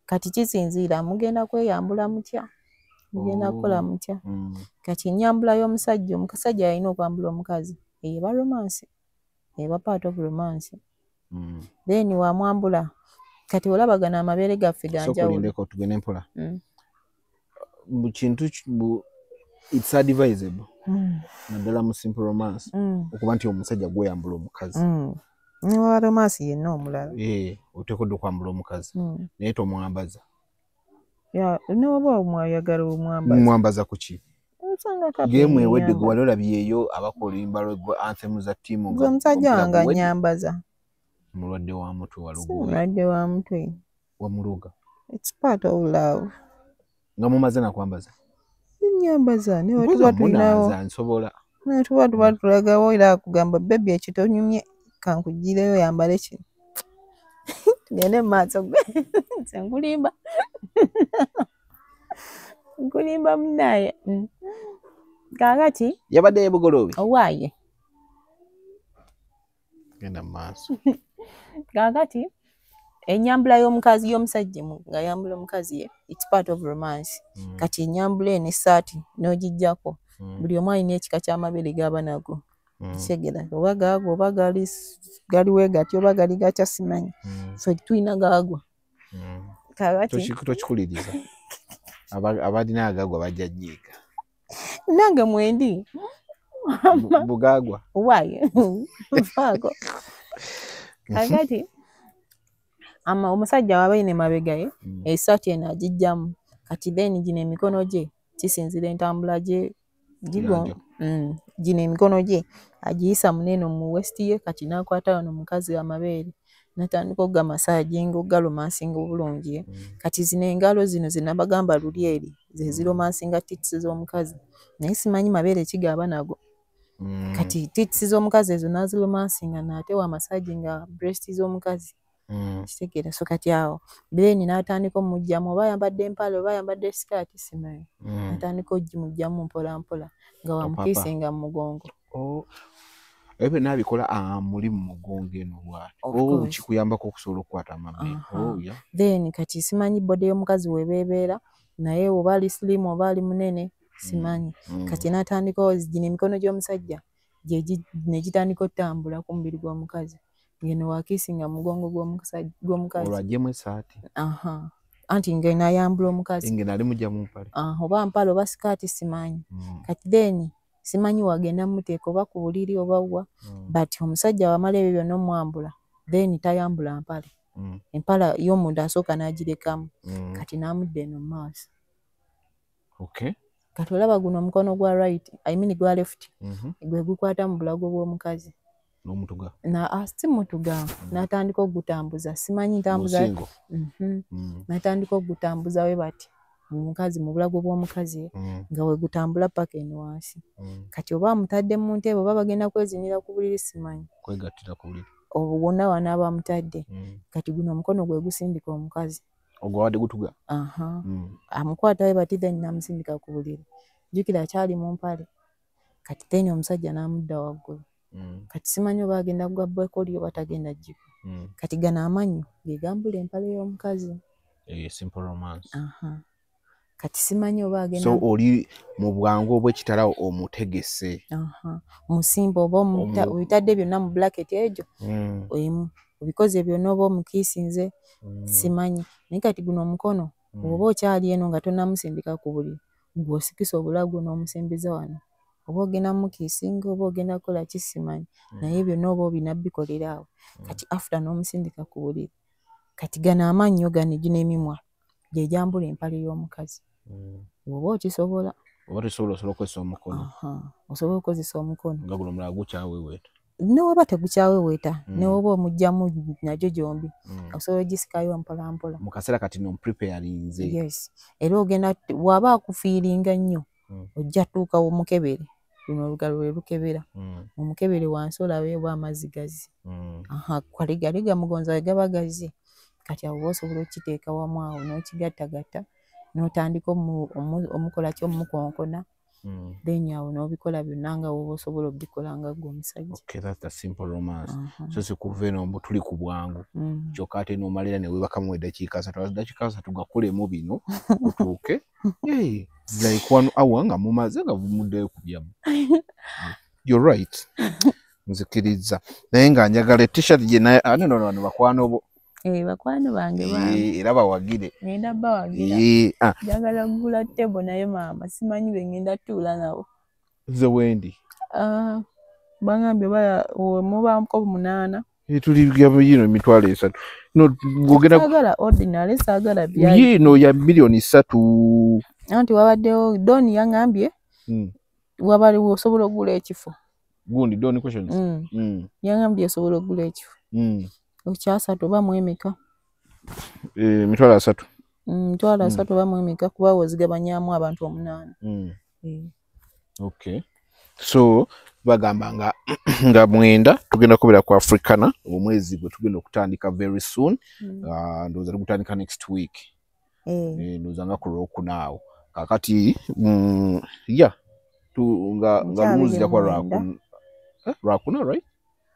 Kati kisinziira mugenda kweyambula mutya, mugenda kukola mutya. Kati ennyambula y'omusajja, omusajja alina okwambula omukazi, eyo eba romance, eba part of romance. Then wamwambula, kati olaba gano amabeere gaffe Sooka ganjawulo. olindeko, tugende mpola. Mu kintu it's advisable, naddala mu simple romance, okuba nti omusajja gweyambula omukazi. Ne wa romance yenna omulala. Eh, oteekeddwa okwambula omukazi, naye tomwambaza. Ya, ne waba omwayagala omwambaza. Mwambaza ku ki? Osanga kape Game ewedde, gwe ennyamba. wali olabyeyo abakola oluyimba lwe anthem za ttiimu Nze nga omusajja omupiira wange guwedde? annyambaza. Mulwadde wa mutwe. Si Walugoye. mulwadde wa mutwe. Wamuloga. It's part of love. Nga mumaze nakwambaza? Nnyambaza ne Mpozi wetuba tulinawo omunaaza nsobola. Ne tuba tuba tulagawo, era akugamba, "Baby, ekyo tonyumye, kankugireyo yambale kino." Tugende mu maaso gwe. Nze nkulimba, nkulimba munaaye. Kaakati Yabadde yebugoloobi. Owaaye. Genda mu maaso. Kaakati ennyambula y'omukazi, y'omusajja ng'ayambula omukazi ye, it's part of romance. Kati ennyambula eno, essaati n'ogiggyako, buli omu alina ekika ky'amabeere g'aba nago. Kitegeera oba gaagwa oba gali we gati oba gali gatya, simanyi. Ffe tulina gaagwa. Kaakati Tokikuliriza. Abalina agagwa bajja nyiiga. Nange mwendi. Bugagwa. Why? Nfaako. Kakati ama omusajja waba ayina emabega ye, essaati eno agijjamu. Kati then gino emikono gye kisinziira entambula gye gino emikono gye agiyisa munene mu waist ye. Kati n'akwata wano omukazi amabeere n'atandika okugamasaaginga, okugaromancinga obulungi. Kati zino engalo zino ze nabagamba luli eri ze ziromancinga tits z'omukazi, naye simanyi mabeere ki g'aba nago. Kati tits z'omukazi ezo n'aziromancinga, n'ate wamasaaginga breast z'omukazi. Kitegeera? So kati awo then n'atandika omuggyamu, oba ayambadde empale oba ayambadde sikaati simanyi, n'atandika ogimuggyamu mpola mpola nga wamukiisinga mu mugongo. Oh. Ebyo byonna abikola amuli mu mugongo eno bw'ati. Oh, kikuyambako okusobola okukwata amabeere. Oh, yeah. Then kati simanyi body y'omukazi weeba ebeera, naye oba ali slim oba ali munene simanyi. Kati n'atandika gino emikono gy'omusajja ne gitandika okutambula ku mubiri gw'omukazi, ng'eno wakiisinga mu mugongo gw'omukazi. Olwo aggyemu essaati. Aha. Anti ng'eno ayambula omukazi. Ng'eno ali muggya mu mpale. Oba mpale oba sikaati simanyi. Kati then simanyi wagenda mmuteeka oba ku buliri oba wa, but omusajja wamala ebyo byonna omwambula, then tayambula mpale. Empale y'omunda asooka n'agirekamu. Kati n'amudda eno mu maaso. Okay. Kati olaba guno omukono gwa right, I mean gwa left, gwe gukwata mu bulago bw'omukazi. N'omutuga. Na si mutuga, n'atandika okugutambuza. Simanyi ntambuza. N'atandika okugutambuza we bati omukazi mu bulago bw'omukazi, nga we gutambula paka eno wansi. Kati oba amutadde mu ntebe oba bagenda kwezinira ku buliri simanyi. Kwegattira ku buliri. Obwo bwonna wanaaba amutadde. Kati guno omukono gwe gusindika omukazi. Ogwo wadde gutuga. Aha. Amukwata we bati then n'amusindika ku buliri. Jjukira akyali mu mpale. Kati then omusajja n'amudda waggulu. Kati simanyi oba agenda kugwa bwekoli oba tagenda jjiko. Kati gano amannyo ge gambula empale y'omukazi. Simple romance. Aha. Kati simanyi oba agenda. So oli mu bwangu obw'ekitala omutegese. Aha. Musimba oba obitadde byonna mu bracket egyo. Emu. Obikoze byonna oba omukiisinze simanyi. Naye kati guno omukono bw'oba okyali eno nga tonnamusindika ku buliri, gwe osikisa obulago n'omusembereza wano. Oba ogenda mukiisinga oba ogenda kukola ki simanyi. Naye byonna oba obina bikolera awo. Kati after n'omusindika ku buliri. Kati gano amannyo gano gino emimwa gye gyambula empale y'omukazi. Bw'oba okisobola. Oba tosobola, osobola okukozesa omukono. Osobola okukozesa omukono. Nga guno omulala gukyaweweeta. Ne bw'oba tegukyaweweeta, ne bw'oba omuggyamu nagyo gyombi, osobola ogisikayo mpola mpola. Mu kaseera kati no preparinze. Yes. Era ogenda bw'aba akufiiringa nnyo, ojja tuuka omukebere. Luno olugalo lwe lukebera. Omukebere wansi olabe oba amazzi gazze. Aha, kale gali gamugonza we gaba gazze. Kati awo oba osobola okukiteeka wamu awo n'okigattagatta n'otandika omukola ki, omukonkona. Then awo n'obikola byonna nga bw'oba osobola obikola nga ggwe omusajja. Okay, that's the simple romance. So si kuva eno mbu tuli ku bwangu. Kyokka ate n'omalira ne weebakamu eddakiika 30. Eddakiika 30 gakolemu bino otuuke. Hey, like 1 hour nga mumaze nga muddeyo ku byammwe. You're right. Nzikiriza. Naye nga njagala t-shirt gye naye, ah, no, no, no, bakwano bo. Bakwano bange bambi. Era bawagire. Ngenda bawagira. Ah. Njagala kugula table naye maama simanyi be ngenda tuula nabo. Nze wendi. Ah, bangambye oba mubamuko 8. Tuli yino emitwalo 3. No, gwogera saagala ordinary, saagala bya. Yino ya miliyoni 3. Anti wabaddewo Don yangambye. Wabaliwo osobola okugula ekifo. Gundi Don questions. Yangambye osobola okugula ekifo. Okyasatu oba mwemeka? Emitwalo 3. Emitwalo 3 oba mwemeka kuba ozigabanyaamu abantu 8. Okay. So bagamba nga 9 tugenda kubeera ku Africana omwezi gwe tugenda okutandika very soon. Ndowooza tugutandika next week. Ndowooza nga ku Lwokuna awo. Kaakati, yeah, nga lumuzira kwa Lwakuna, right?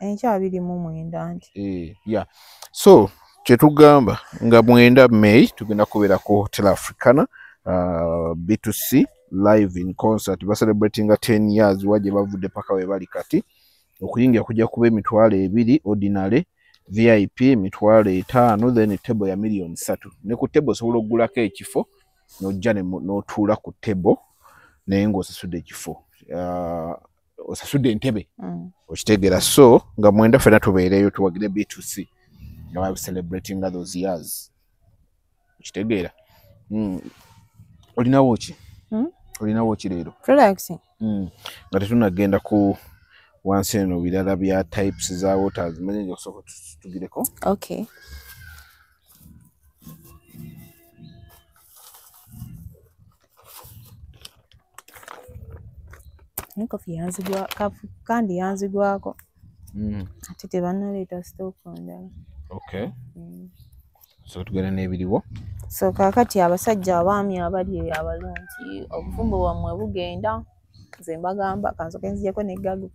Enkya 29 nti. Yeah. So kyetugamba nga 9 May tugenda kubeera ku Hotel Africana, B2C live in concert, ba celebrating 10 years waje bavudde paka we bali kati. Okuyingira kujja kuba emitwalo 2 ordinary, VIP emitwalo 5, then table ya miliyoni 3. Ne ku table osobola okugulako ekifo n'ojja n'otuula ku table. Naye ng'osasudde ekifo, osasudde entebe, okitegeera. So nga mwenda ffenna tubeereyo tuwagire B2C nga ba celebrating those years, okitegeera. Olinawo ki? Olinawo ki leero? Products. Nga tetunagenda ku wansi eno birala bya types za waters, manye okusooka tugireko. Okay. Kofi yanzigwa kandi yanzigwako. Ate tebannaleeta stock ndala. Okay. So tugenda n'ebiriwo. So kaakati abasajja abaami abali abalungi, obufumbo bwammwe bugenda. Nze mbagamba kansooke nzijeko n'eggago.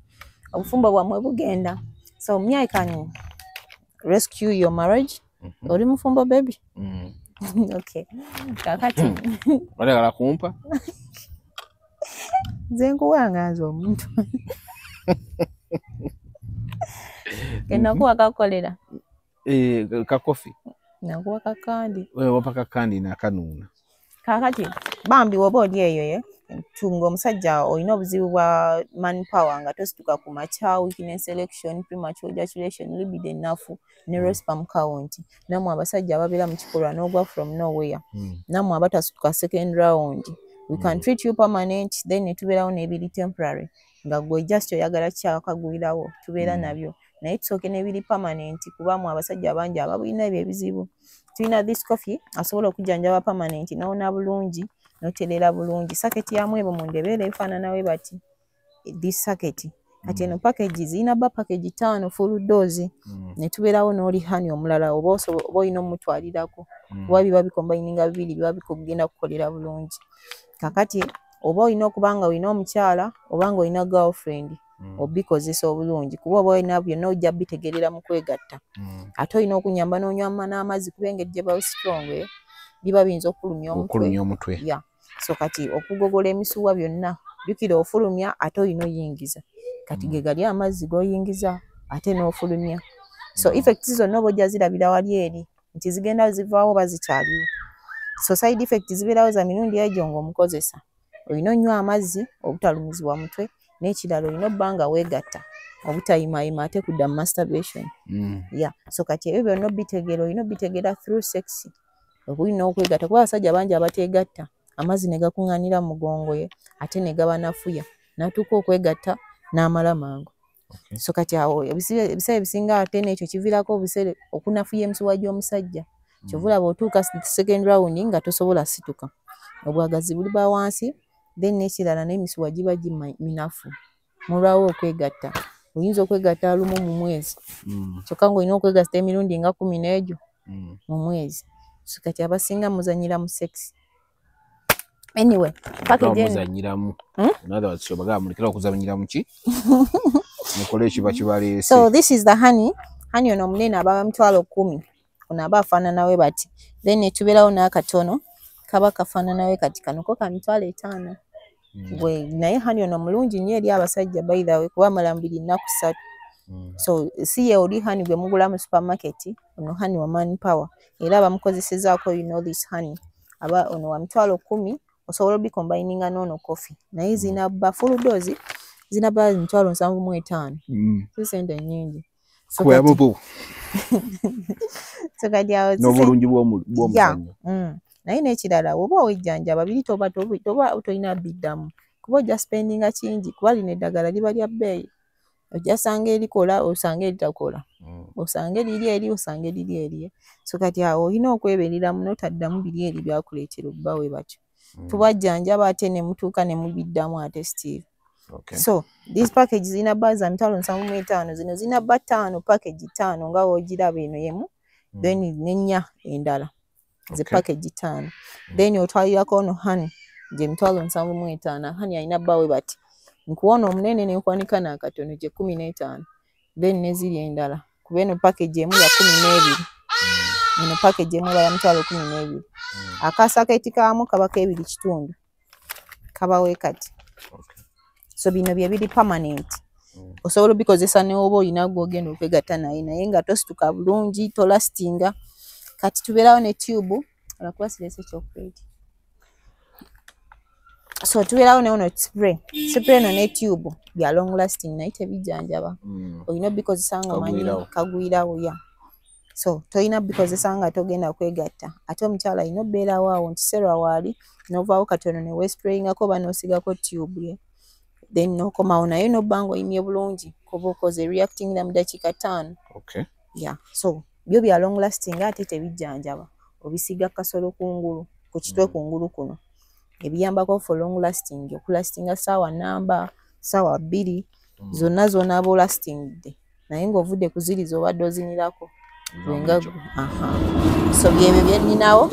Obufumbo bwammwe bugenda. So me, I can rescue your marriage. Oli mufumbo baby? Okay. Kaakati Oyagala kumpa? Nze nkuwanga nze omuntu. Nakuwa kakolera. Kakofi. Nakuwa kakandi. Wewe wapa kakandi nakanuuna. Kaakati bambi woba oli eyo ye tunga omusajja olina obuzibu bwa manpower nga tosituka ku makya, weakness erection, premature ejaculation, libido ennafu ne low sperm count. Nammwe abasajja ababeera mu kikolwa n'ogwa from nowhere. Nammwe abatasituka second round. We can treat you permanent, then ne tubeerawo n'ebiri temporary. Nga gwe just oyagala kyakagwirawo tubeera nabyo. Naye tusooke n'ebiri permanent kuba mmwe abasajja bangi ababulina ebyo ebizibu. Tulina this coffee asobola okujjanjaba permanent n'owona bulungi n'otereera bulungi. Saketi ya mwebo munda ebeera efaanana we bati. This saketi. Kati eno package zirina ba package 5 full dose. Ne tubeerawo n'oli honey omulala oba olina omutwalirako. Kuba biba bikombayininga bibiri biba bikugenda kukolera bulungi. Kakati oba olina okuba nga olina omukyala oba nga olina girlfriend obikozesa obulungi kuba oba olina byonna ojja bitegeerera mu kwegatta. Ate olina okunyamba n'onywa n'amazzi kuba engeri gye baba strong biba biyinza okulumya omutwe. Yeah. So kati okugogola emisuwa byonna jjukira ofulumya ate olina oyingiza. Kati ge gali amazzi g'oyingiza ate n'ofulumya. So effects zonna oba ojja zirabira wali eri nti zigenda zivaawo oba zikyaliwo. So side effects zibeerawo za mirundi egyo ng'omukozesa. Olina onywa amazzi obutalumizibwa mutwe n'ekirala olina obba nga weegatta obutayimaayima ate kudda mu masturbation. Yeah. So kati ebyo byonna obitegeera, olina obitegeera through sex. Olina okwegatta kuba abasajja bangi abateegatta amazzi ne gakuŋŋaanira mu mugongo ye ate ne gabanafuya n'atuuka okwegatta n'amala mangu. So kati awo ebiseera ebisinga ate n'ekyo kiviirako obusere okunafuya emisuwa gy'omusajja. Kyova olaba otuuka second round nga tosobola situka. Obwagazi buliba wansi then n'ekirala n'emisuwa giba minafu. Mulwawo okwegatta. Oyinza okwegatta lumu mu mwezi. Kyokka ng'olina okwegatta emirundi nga 10 n'egyo mu mwezi. So kati abasinga muzannyira mu sex. Anyway, package eno muzannyiramu. In other words, obagamba mulekere okuzannyira mu ki? Mukole ekiba kibaleese. So this is the honey. Honey ono omunene aba 10,000. Ono aba afaanana we bati. Then ne tubeerawo n'akatono kaba kafaanana we kati kano ko ka 5,000. Gwe naye honey ono mulungi nnyo eri abasajja by the way kuba amala mubiri nnaku 3. So si ye oli honey gwe mugula mu supermarket, ono honey wa manpower era bamukozesezaako you know this honey. Aba ono wa 10,000 osobola obikombayininga n'ono coffee. Naye zina ba full dose zina ba 75,000. Si sente nnyingi. So kati awo n'obulungi bw'omuzannyo. Naye n'ekirala oba wejjanjaba biri toba tolina biddamu kuba ojja spendinga kingi kuba lino eddagala liba lya bbeeyi. Ojja sanga erikola osange eritakola. Osange liri eri osange liri eri. So kati awo olina okwebeereramu n'otaddamu biri eri byakuleetera obba we batyo. Tubajjanjaba ate ne mutuuka ne mubiddamu ate still. Okay. So these package zirina bba za 75,000 zino zirina bba 5 package 5 nga w'ogiraba eno y'emu then n'ennya endala. Ze package 5. Then otwalirako ono honey gye 75,000. Honey alina bba we bati. Nkuwona omunene ne nkwanika n'akatono gye 15. Then n'eziri endala. Kuba eno package emu ya 12. Eno package emu eba ya 12,000. Akasaketi kaamu kaba ka 2.5. Kaba we kati. So bino bye biri permanent. Osobola obikozesa ne oba olina gw'ogenda okwegatta naye naye nga tosituka bulungi tolastinga. Kati tubeerawo ne tube olwakuba sireese chocolate. So tubeerawo ne ono spray. Spray eno ne tube bya long lasting, naye tebijjanjaba. Olina obikozesa nga omanyi Kagwirawo. Kagwirawo, ya. So tolina bikozesa nga togenda kwegatta. Ate omukyala alina obeerawo awo nti serwa waali n'ovaawo katono ne weesprayingako oba n'osigako tube ye, then n'okomawo naye n'obba ng'oyimye bulungi, kuba okoze reactingira mu dakiika 5. Yeah, so byo bya long lasting ate tebijjanjaba. Obisiiga kasolo kungulu, ku kitwe, kungulu kuno ebiyambako for long lasting, okulastinga saawa namba, saawa 2, zonna z'onaaba olastingidde, naye ng'ovudde ku ziri z'obadde ozinirako gwenga. Aha, so byebyo bye nninawo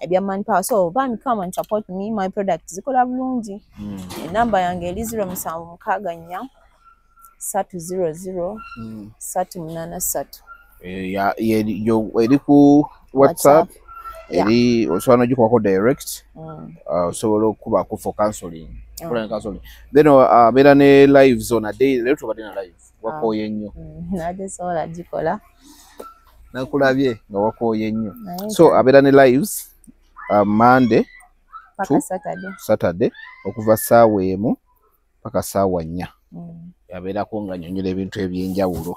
ebya manpower. So bambi, come and support me, my product zikola bulungi. Enamba yange eri 0764 300 383. Eri ku WhatsApp. Yeah. Eri osobola nogikubako direct. Osobola okukubako for counseling. Kola ne counseling, then abeera ne lives on a day. Leero tubadde na live, wakooye nnyo. Nadde sobola gikola. Nakulabye nga wakooye nnyo. Naye So abeera ne lives Monday paka Saturday. Saturday, okuva 1:00 paka 4:00. Abeerako nga nnyonnyola ebintu ebyenjawulo,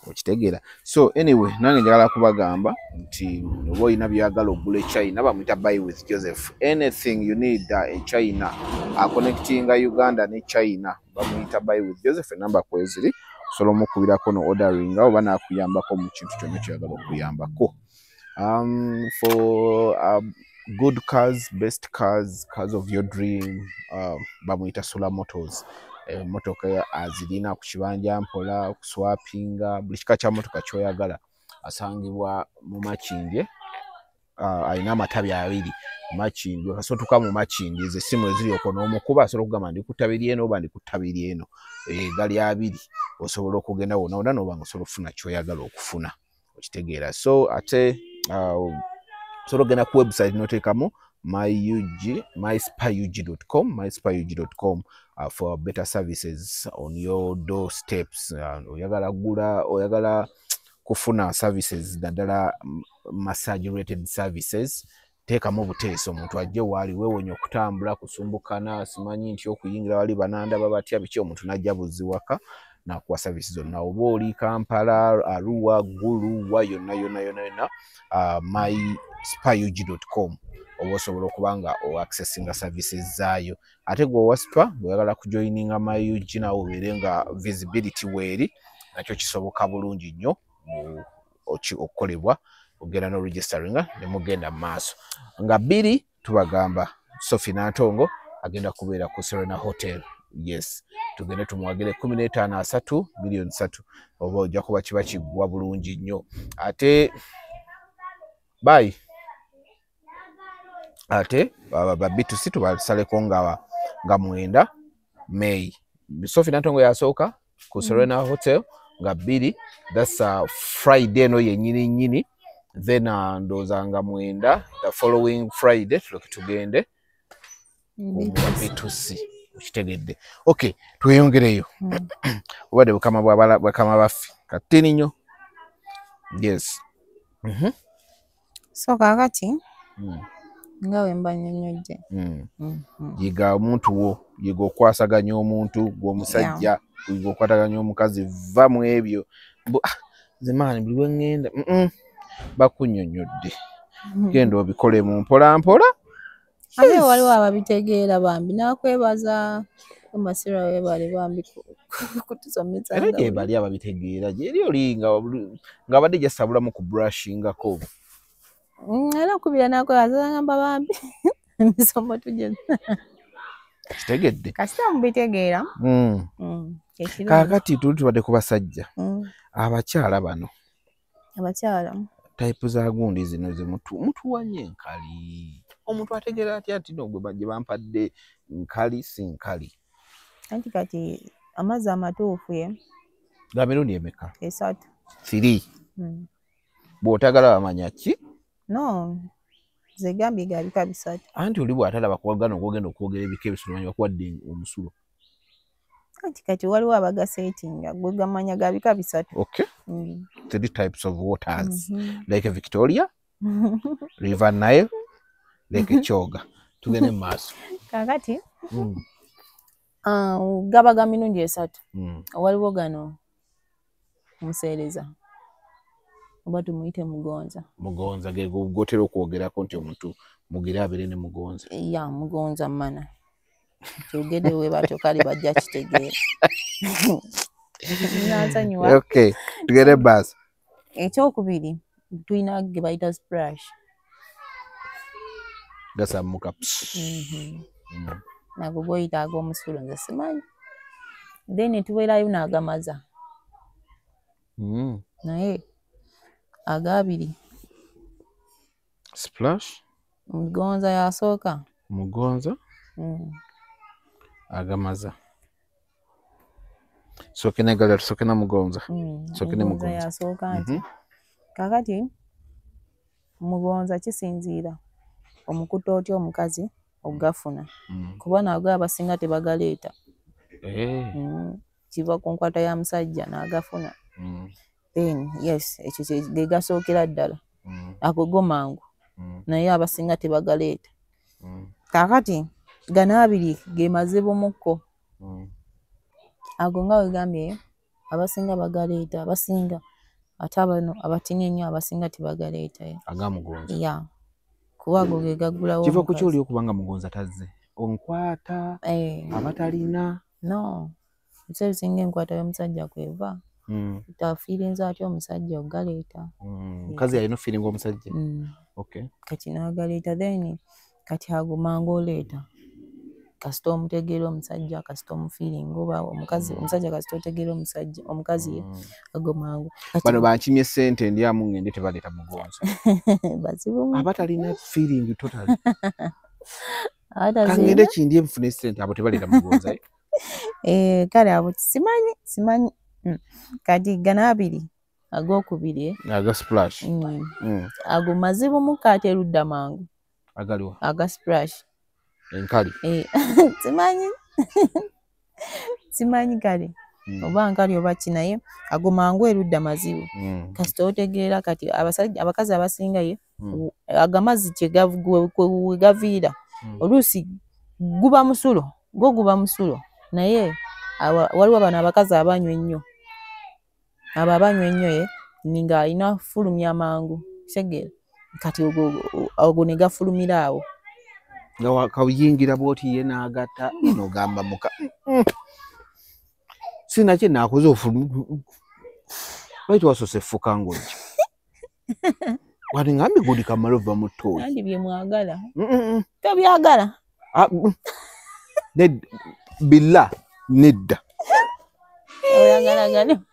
okitegeera? So anyway, nange njagala kubagamba nti oba olina byagala ogula e China, bamuyita Buy with Joseph. Anything you need e China, aconnectinga Uganda ne China, bamuyita Buy with Joseph. Enamba kweziri, osobola omukubirako no orderinga oba nakuyambako mu kintu kyonna kyoyagala okuyambako. For good cars, best cars, cars of your dream, bamuyita Solar Motors. Emotoka azirina ku kibanja mpola, okuswapinga buli kika kya motoka kyoyagala. Asangibwa mu Makindye. Alina amatabi abiri Makindye. Kasootuka mu Makindye, ezo essimu eziri okwo n'omukuba, asobola okugamba ndi ku ttabi ly'eno oba ndi ku ttabi ly'eno. Gali abiri, osobola okugenda wonna wonna n'oba nga osobola okufuna ky'oyagala okufuna, okitegeera? So ate osobola okugenda ku website n'oteekamu myug myspaug.com, myspaug.com, for better services on your doorsteps. Oyagala gula, oyagala kufuna services, naddala massage related services, teekamu obuteesa omuntu ajje waali, weewonye okutambula kusumbukana, simanyi nti okuyingira wali banandaba batya, biki. Omuntu n'ajja buzzi waka nakuwa service zonna, oba oli Kampala, Arua, Gulu, wa yonna yonna yonna yonna, myspaug.com oba osobola okuba nga oaccessinga services zaayo. Ate gwe owa spa bw'oyagala kujoininga myug naawe obeere nga visibility weeri, nakyo kisoboka bulungi nnyo okukolebwa. Ogenda n'oregisteringa ne mugenda mu maaso. Nga 2 tubagamba Sophie Nantongo agenda kubeera ku Serena Hotel. Yes, tugende tumuwagire. 15 30 miliyoni 3, oba ojja kuba kiba kiggwa bulungi nnyo. Ate bye ate ba B2C tubasaleko nga 9 May. Sophie Nantongo yasooka ku Serena Hotel nga 2, that's Friday eno yennyini nnyini. Then ndowooza nga 9, the following Friday, tuloke tugende ku B2C, okitegedde? Okay, tweyongereyo. Obadde bukama bwakama baffe katini nnyo, yes. So kaakati nga bwe mba nnyonnyodde. Yiga omuntu wo, yiga okwasaganya omuntu gw'omusajja, yiga okwataganya omukazi, va mu ebyo mbu, "Ah, nze maani buli lwe ŋŋenda." Bakunnyonnyodde, genda obikole mu mpola mpola. Ate waliwo ababitegeera bambi n'akwebaza, Masira weebale bambi kutusomesa. Era gye bali ababitegeera, gyeri oli ng'abadde gyasabulamu ku brushingako. Era okubira n'akwebaza, ngamba bambi emisomo tugye. Kitegedde? Kasita mubitegeera. Kyekirungi. Kaakati tuli tubadde ku basajja. Abakyala bano, Abakyala. Type za gundi zino ze mutuwanye enkali, omuntu ategeera atya nti no gwe gye bampadde nkali si nkali? Anti kati amazzi amatuufu ye Ga mirundi emeka? 3. Three. Bw'otagala bamanya ki? No, nze gambye ga bika 3. Anti oli bw'atalaba kuwagana okwogenda okwogera ebika ebisolo, manyi bakuwadde omusulo. Anti kati waliwo abagaseetinga, gwe gamanya ga bika 3. Okay. Three types of waters. Lake Victoria, River Nile, Lake Kyoga. Tugende mu maaso. Kakati gaba ga mirundi 3. Waliwo gano museereza oba tumuyite mugonza. Mugonza ge gotera okwogerako nti omuntu mugira abeere ne mugonza. Ya mugonza mana kyogedde we batyo kale bajja kitegeera. Nansonyiwa. Okay, tugende basi. Ekyokubiri tulina ge bayita splash. Gasammuka. Nago goyita ag'omusulo nze simanyi. Then tubeerayo n'agamaza. Naye agabiri. Splash? Mugonza yasooka. Mugonza? Agamaza. Sooke negala sooke na mugonza. Sooke ne mugonza yasooka nti. Kakati mugonza kisinziira omukuta otya omukazi ogafuna. Kuba nago abasinga tebagaleeta. Kiva ku nkwata ya musajja n'agafuna. Then yes, ekyo ge gasookera ddala. Ago go mangu. Naye abasinga tebagaleeta. Kakati gano abiri ge mazibu mukko. Ago nga wegambye abasinga bagaleeta, abasinga ate abano abatini ennyo abasinga tebagaleeta. Aga mugonza. Ya. Kuba ago ge gaggulawo. Kiva ku kyoli okubanga mugonza tazze. Onkwata abatalina. No. Ebiseera ebisinga enkwata y'omusajja kweva. Tafiirinza atya omusajja ogaleeta. Omukazi alina ofiiringa omusajja. Okay. Kati n'agaleeta then kati ago mangu oleeta. Kasita omutegeera omusajja, kasita omufiiringa oba omukazi, omusajja kasita otegeera omusajja, omukazi ye ago mangu. Bano bankimye ssente ndyamu ngende tebaleeta mugonza. Bazibu. Abatalina feeling totally. Kangende kindye nfune ssente abo tebaleeta mugonza. Kale abo simanyi, simanyi. Kati gano abiri ag'okubiri. Aga splash. Ago mazibu mukka ate erudda mangu. Agaliwa? Aga splash. Enkali. Simanyi. Simanyi kale. Oba nkali oba ki naye ago mangu erudda mazibu. Kasita otegeera kati abasajja abakazi abasinga ye agamazzi kye gaviira. Oluusi guba musulo, gwo guba musulo naye waliwo bano abakazi abanywa ennyo. Abo abanywa ennyo ye nga alina fulumya mangu. Kitegeera. Kati ogwo ne gafulumira awo. Nga kawuyingira bw'oti ye n'agatta n'ogamba muka. Sinakye naakoze ofulumya. Lwaki wasoose effuka ng'ojja? Wali ngambye gudi kamale ova mu ttooyi. Andi bye mwagala. Tobyagala. Billa nedda. Oyagala gano.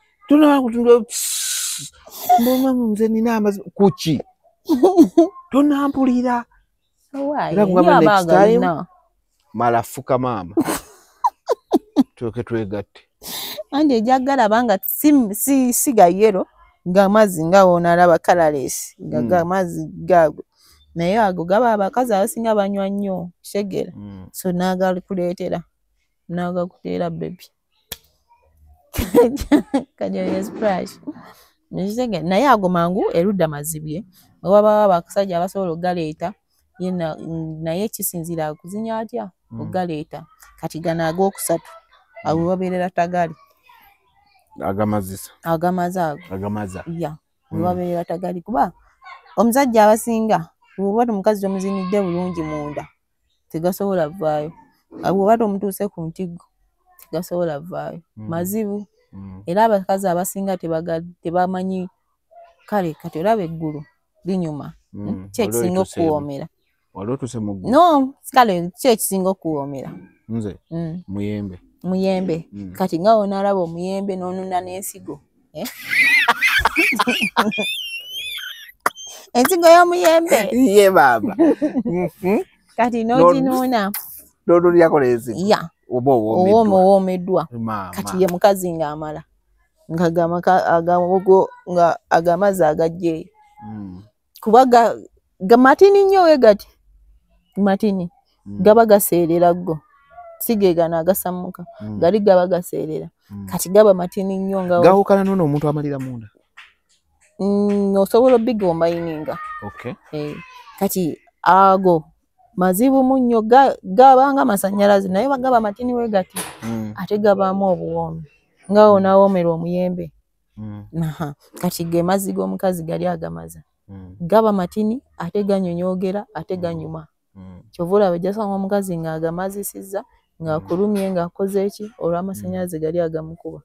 Mbona nze nina amazima kuki? Tonampulira. Era kugamba next time mala fuka maama. Tuyoke twegatte. Andi ejagala banga si ga yellow nga amazzi nga wonalaba colorless nga amazzi gago. Naye ago gaba abakazi abasinga banywa nnyo kitegeera. So n'agakuleetera n'agakuteera baby. Kati oyo splash. Naye ago mangu erudda mazibye. Wabawo abasajja abasobola okugaleeta naye kisinziira akuzinya atya okugaleeta. Kati gano ag'okusatu abo babeerera tagali. Agamazisa. Agamaza ago. Agamaza. Ya. Babeerera tagali kuba omusajja abasinga bw'oba omukazi tomuzinidde bulungi munda tegasobola vaayo. Bw'oba tomutuuse ku ntiggo tegasobola vaayo. Mazibu. Era abakazi abasinga tebamanyi kale kati olaba eggulu linyuma. Ki ekisinga okuwoomera? Wali otuuse mu ggulu? No, kale ki ekisinga okuwoomera? Nze? Muyembe. Muyembe. Kati nga w'onaalaba omuyembe n'onuna n'ensigo. Ensigo y'omuyembe. Ye baaba. Kati n'oginuuna. N'onulyako n'ensigo. Ya. Oba owoomeddwa. Owoomeddwa. Kati ye mukazi ng'amala. Nga agamazzi agajjeeyo. Kuba gamatini nnyo we gati. Matini. Gaba gaseerera go. Si ge gano agasammuka. Gali gaba gaseerera. Kati gaba matini nnyo nga gawukana n'ono omuntu amalira munda. Osobola obigombayininga. Okay. Kati ago Mazibu munnyo, gabanga amasannyalaze, naye gaba matini we gati, ate gabaamu obuwoomi nga onaawoomerwa omuyembe. Kati ge mazzi g'omukazi gali agamaza, gaba matini ate ganyonyoogera ate ganyuma. Kyova olaba ojja omukazi ng'agamazisizza, ng'akulumye, ng'akoze eki, olw'amasannyalaze gali agamukuba.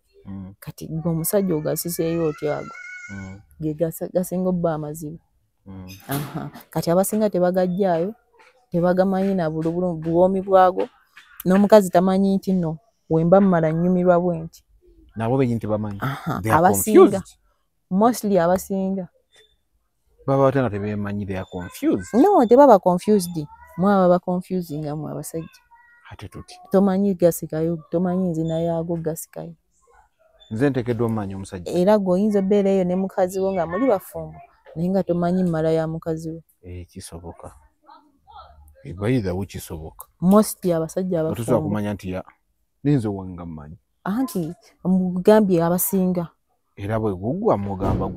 Kati gwe omusajja ogasiseeyo otya ago? Ge gasinga obba amazibu. Kati abasinga tebagajjaayo, tebagamanyi na buwoomi bwago, n'omukazi tamanyi nti nno wemba mmala nnyumirwa bwe nti. Nabo bennyini tebamanyi. Abasinga, mostly abasinga baba batya nga tebeemanyi? They are confused. No, tebaba confused, mwaba ba confusing mu abasajja. Ate tuti tomanyi gasikayo, tomanyi nzina yaago gasikayo. Nze nteekeddwa omumanya omusajja. Era gwe oyinza obbeera eyo ne mukazi wo nga muli bafumbo, naye nga tomanyi mmala ya mukazi wo. Kisoboka, bayithawo kisoboka. Mostly abasajja tosobola abafumbo kumanya nti ninze owange nga mmanyi. Anti mugambye abasinga. Era bwe gugwa mugamba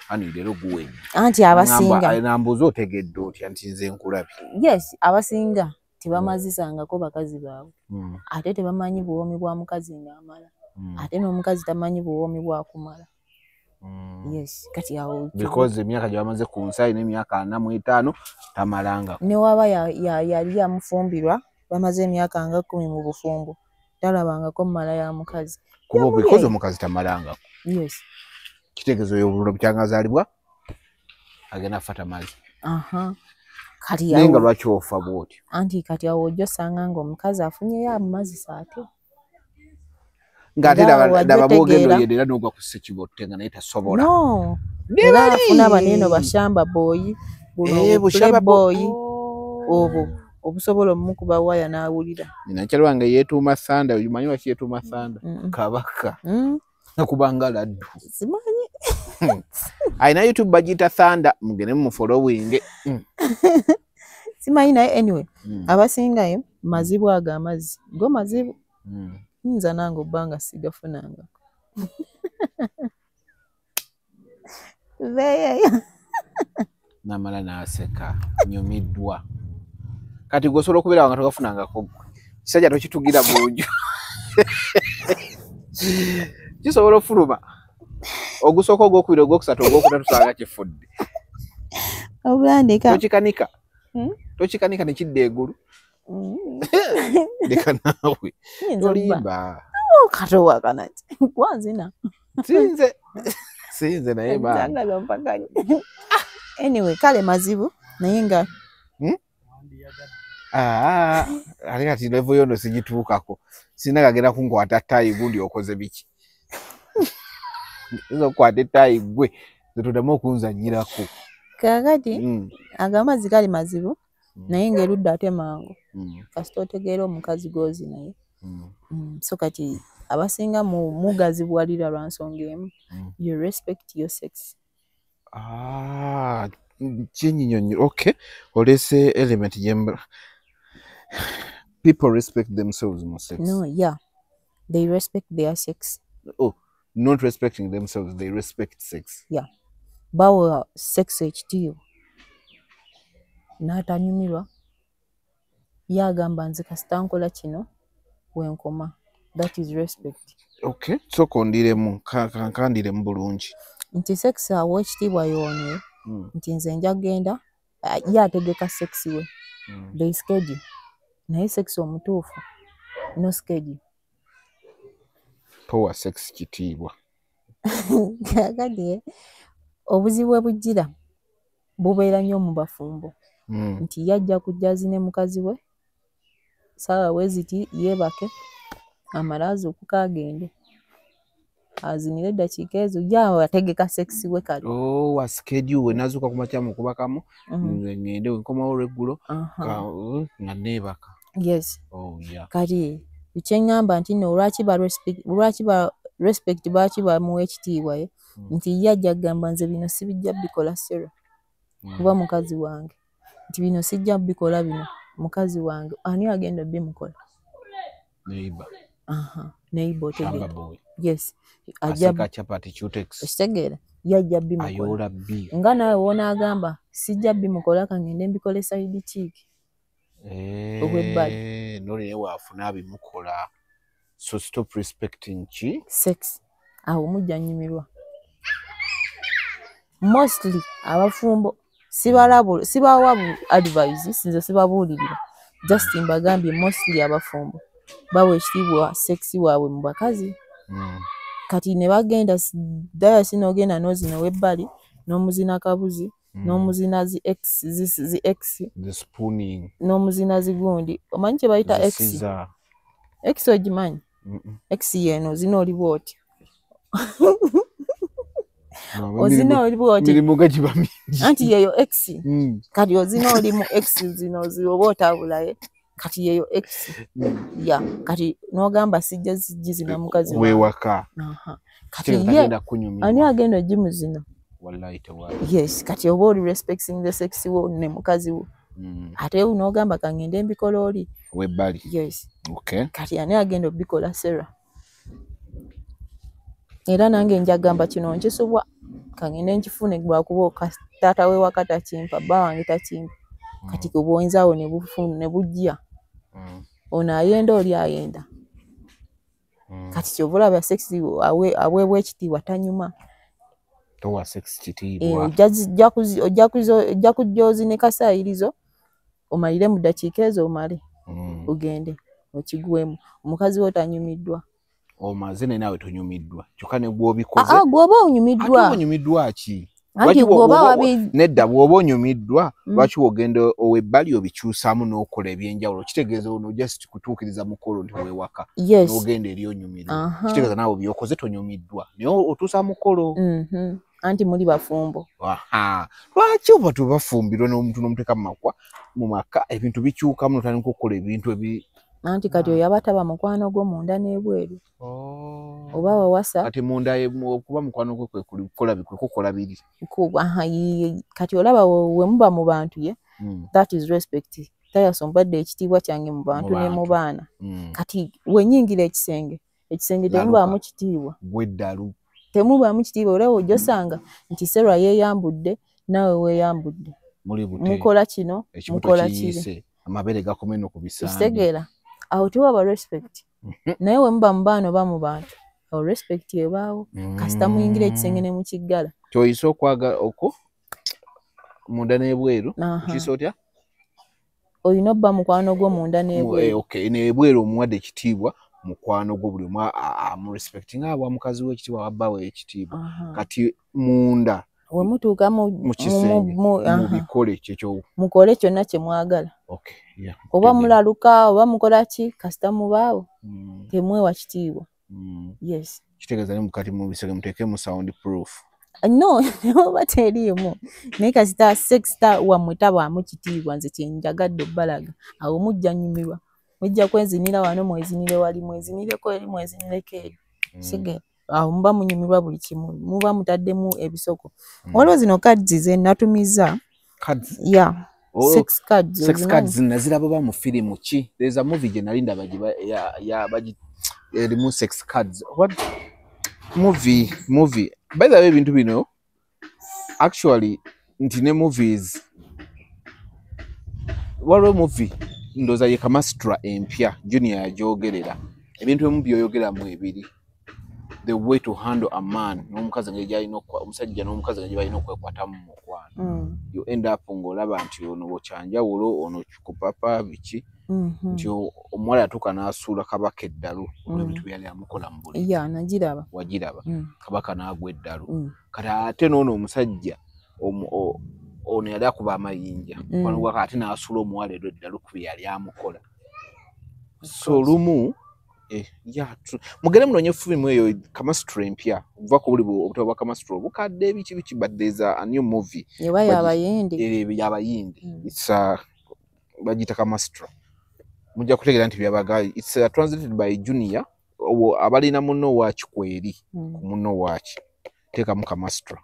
ani leero guwedde. Anti abasinga nambuuza otegedde otya nti nze nkulabye? Yes, abasinga tebamazisangako bakazi baabwe, ate tebamanyi buwoomi bwa mukazi ng'amala, ate n'omukazi tamanyi buwoomi bwakumala. Yes, kati awo because emyaka gye bamaze ku nsi, alina emyaka 45 tamalanga. Newaba yali yamufumbirwa, bamaze emyaka nga 10 mu bufumbo, talabangako mmala ya mukazi. Kuba because omukazi tamalangako. Yes. Kitegeeza oyo obululu bukyangazaalibwa agenda afa tamazi. Kati naye nga lwaki ofa bw'otyo? Anti kati awo ojja osanga ng'omukazi afunyeyo amazisa ate. Ng'ate laba bw'ogenda oyenda era n'ogwa ku ssekibotte nga naye tasobola. No. Era afuna baneeno bashamba boyi, buno playboy obwo obusobola omukuba waya n'awulira. Nnakyala wange yeetuuma Sanda, omanyi lwaki yeetuuma Sanda? Kabaka. Nakubanga laddu. Simanyi. Alina YouTube bagiyita Sanda, mugende mumufollowinge. Simanyi naye anyway, abasingayo mazibu ago amazzi. Go mazibu. Nyinza nange obba nga sigafunangako. Veeyo. Namala n'aseka, nyumiddwa. Kati gwe osobola okubeera nga togafunangako ggwe. Kisajja tokitugira bunju. Kisobola ofuluma. Ogusooka, ogwokubiri, ogwokusatu, ogwokusatu sanga kifudde. Obulandika. Tokikanika. Tokikanika ne kidda eggulu. Leka naawe. Tolimba. Katowakana ki? Kwanzina. Sinze. Sinze naye ba. Anyway, kale mazibu naye nga ate kati level yono sigituukako. Sina gagenda kunkwata ttaayi gundi okoze biki. Oyinza okukwata ettaayi ggwe ze tuddamu okunzannyirako. Kaakati ago amazzi gali mazibu, naye ng'erudda ate mangu. Kasita otegeera omukazi gw'ozi naye. So kati abasinga mugazibuwalira lwa nsonga emu. You respect your sex. Kinyinyonnyo. Okay, oleese element gye people respect themselves mu sex. No, yeah. They respect their sex. Oh, not respecting themselves, they respect sex. Yeah. Bawa sex ekitiibwa. N'atanyumirwa, ye agamba nze kasita nkola kino wenkoma. That is respect. Okay, sooka ondiremu, kandiremu bulungi. Nti sex awa ekitiibwa y'ono, nti nze nja kugenda, ye ategeka sex we. They schedule. Naye sex omutuufu, no schedule. Towa sex kitiibwa. Kaakati obuzibu bwe bujjira bubeera nnyo mu bafumbo. Nti yajja kujja azine mukazi we, ssaawa bwe ziti yeebake, amale azuukuke agende. Azinire eddakiika ezo, ye ategeka sex we kale. Oh, wa schedule we nazuuka ku makya mukubakamu, nze ŋŋende we nkomawo olweggulo nga neebaka. Yes. Oh, yeah. Kati kye ŋŋamba nti nno lwaki ba respect, lwaki bamuwa ekitiibwa ye, nti ye ajja kugamba nze bino sibijja bikola Sarah kuba mukazi wange. Nti bino sijja bikola bino mukazi wange. Ani agenda obbimukola? Neighbor. Neighbor otegeera. Shamba boy. Yes. Ajja Aseka chapati cutex. Okitegeera, ye ajja bimukola. Ayoola bbi. Nga naawe w'onaagamba sijja bimukola ka ŋŋende mbikole side chick. Ogw'ebbali. Noli naye waafuna abimukola, so stop respecting ki? Sex. Awo mujja nyumirwa. Mostly abafumbo sibawa advice, sinze sibabuulirira, just mbagambye mostly abafumbo bawa ekitiibwa sex waabwe mu bakazi. Kati ne bagenda dayasi, n'ogenda n'ozina ow'ebbali, n'omuzina kabuzi, n'omuzina zi x, zi x, The spooning. N'omuzina zigundi. Omanyi kye bayita the x? Scissor. X ogimanyi? Mm-mm. X yeno zina oli bwoti. No, ozina oli bwoti. Mirimu ga giba mingi. Anti yeyo x. Kati ozina oli mu x zino oba otabulaye, kati yeyo x. Ya kati n'ogamba sijja zigizina mukazi wange. Wewaka. Aha. Kati Kitegeeza ye tagenda kunyumirwa. Ani agenda ogimuzina? Wallahi tewali. Yes, kati oba oli respecting the sex wo ne mukazi wo, ate n'ogamba kangende mbikola oli Webbali. Yes. Okay. Kati ani agenda obikola? Sera era nange njagamba kino nkisubwa, kangende nkifune lwakuba taata we waka takimpa, bba wange takimpa. Kati obwoyinza awo ne bujja, ono ayenda, oli ayenda. Kati kyova olaba sex aweebwa ekitiibwa tanyuma. Towa sex kitiibwa. Ojja kujja ozine kasaayirizo, omalire mu ddakiika ezo, omale ogende okigwemu. Omukazi wo tanyumiddwa. Omaze naye naawe tonyumiddwa, kyokka ne gw'obikoze. Aa, gwoba onyumiddwa. Ate onyumiddwa ki? Anti Lwaki gwoba wabi nedda, bw'oba onyumiddwa, lwaki wogenda ow'ebbali obikyusaamu n'okola ebyenjawulo? Kitegeeza ono just kutuukiriza mukolo nti weewaka, n'ogenda eri onyumirwa. Kitegeeza naawe byokoze tonyumiddwa, naye otuusa mukolo. Anti muli bafumbo. Aha. Lwaki oba tubafumbirwa n'omuntu n'omuteeka mu maka, ebintu bikyukamu n'otandika okukola ebintu ebi Anti kati oyo aba taba mukwano gwo munda n'ebweru. Oba wawasa. Kati munda okuba mukwano gwe kwe kukola kwe kukola biri. Aha, kati olaba we muba mu bantu ye, that is respect. Tayasa ompadde ekitiibwa kyange mu bantu ne mu bantu. baana. Kati wenyingira ekisenge, ekisenge Laluka. temubaamu kitiibwa. Gwe ddalu. Temubaamu kitiibwa, olaba ojja osanga nti Serwa yeeyambudde, naawe weeyambudde. Muli bute. Mukola kino, Ekibuto mukola kiri. kiyiise, amabeere gakomye no ku bisambi. Kitegeera. Awo tewaba respect. Naye we muba mu baana oba mu bantu, awo respect ebaawo. Kasita muyingira ekisenge ne mukiggala. Kyoyise okwaga okwo munda n'ebweru, Aha. okiyise otya? Olina obba mukwano gwo munda n'ebweru. Okay, n'ebweru omuwadde ekitiibwa mukwano gwo, buli omu amurespectinga, awa mukazi we ekitiibwa, awa bba we ekitiibwa. Kati munda We mutuuka mu kisenge, aha. mubikole kyekyo. Mukole kyonna kye mwagala. Okay, yeah, Oba nkutegeera. mulaluka oba mukola ki, kasita mubaawo temwewa kitiibwa. Yes. Kitegeeza ne kati mu bisenge muteekemu sound proof. No, oba teriimu, naye kasita sex wammwe tabaamu kitiibwa, nze kye njagadde obbalaga, awo mujja nyumirwa. Mujja kwezinira wano, mwezinire wali, mwezinireko eri, mwezinireko eri. Sige awo muba munyumirwa buli kimu, muba mutaddemu ebisoko. Waliwo zino cards ze natumiza. Cards? Yeah. Oh, sex cards. Sex ozimanyi? cards naziraba ba mu firimu ki? There's a movie gye nali ndaba gye ya erimu sex cards. What movie? By the way, ebintu bino actually nti ne movies, waliwo movie ndowooza ye Kamasutra empya, Junior yagyogerera. Ebintu ebimu byoyogeramu ebiri the way to handle a man n'omukazi, engeri gy'alina omusajja n'omukazi engeri gye balina okwekwatamu mu mukwano. You end up ng'olaba nti ono kyanjawulo, ono kupapa biki, nti omuwala yatuuka n'asuula kabaka eddalu olw'ebintu byali amukola mu buli. Ya, nagiraba. Wagiraba? Kabaka n'agwa eddalu. Kati ate n'ono omusajja ono yali akuba amayinja. Wano ate n'asuula omuwala eryo eddalu ku bye yali amukola. So olumu mugende munoonye firimu eyo Kamasutra empya, okuva ku buli obutabo bwa Kamasutra obukadde biki biki, but there's a new movie. Eba y'Abayindi. Y'Abayindi. It's bagiyita Kamasutra, mujja kutegeera nti byabaga. It's translated by Junior. Abalina muno waaki kweri ku muno waaki teekamu Kamasutra.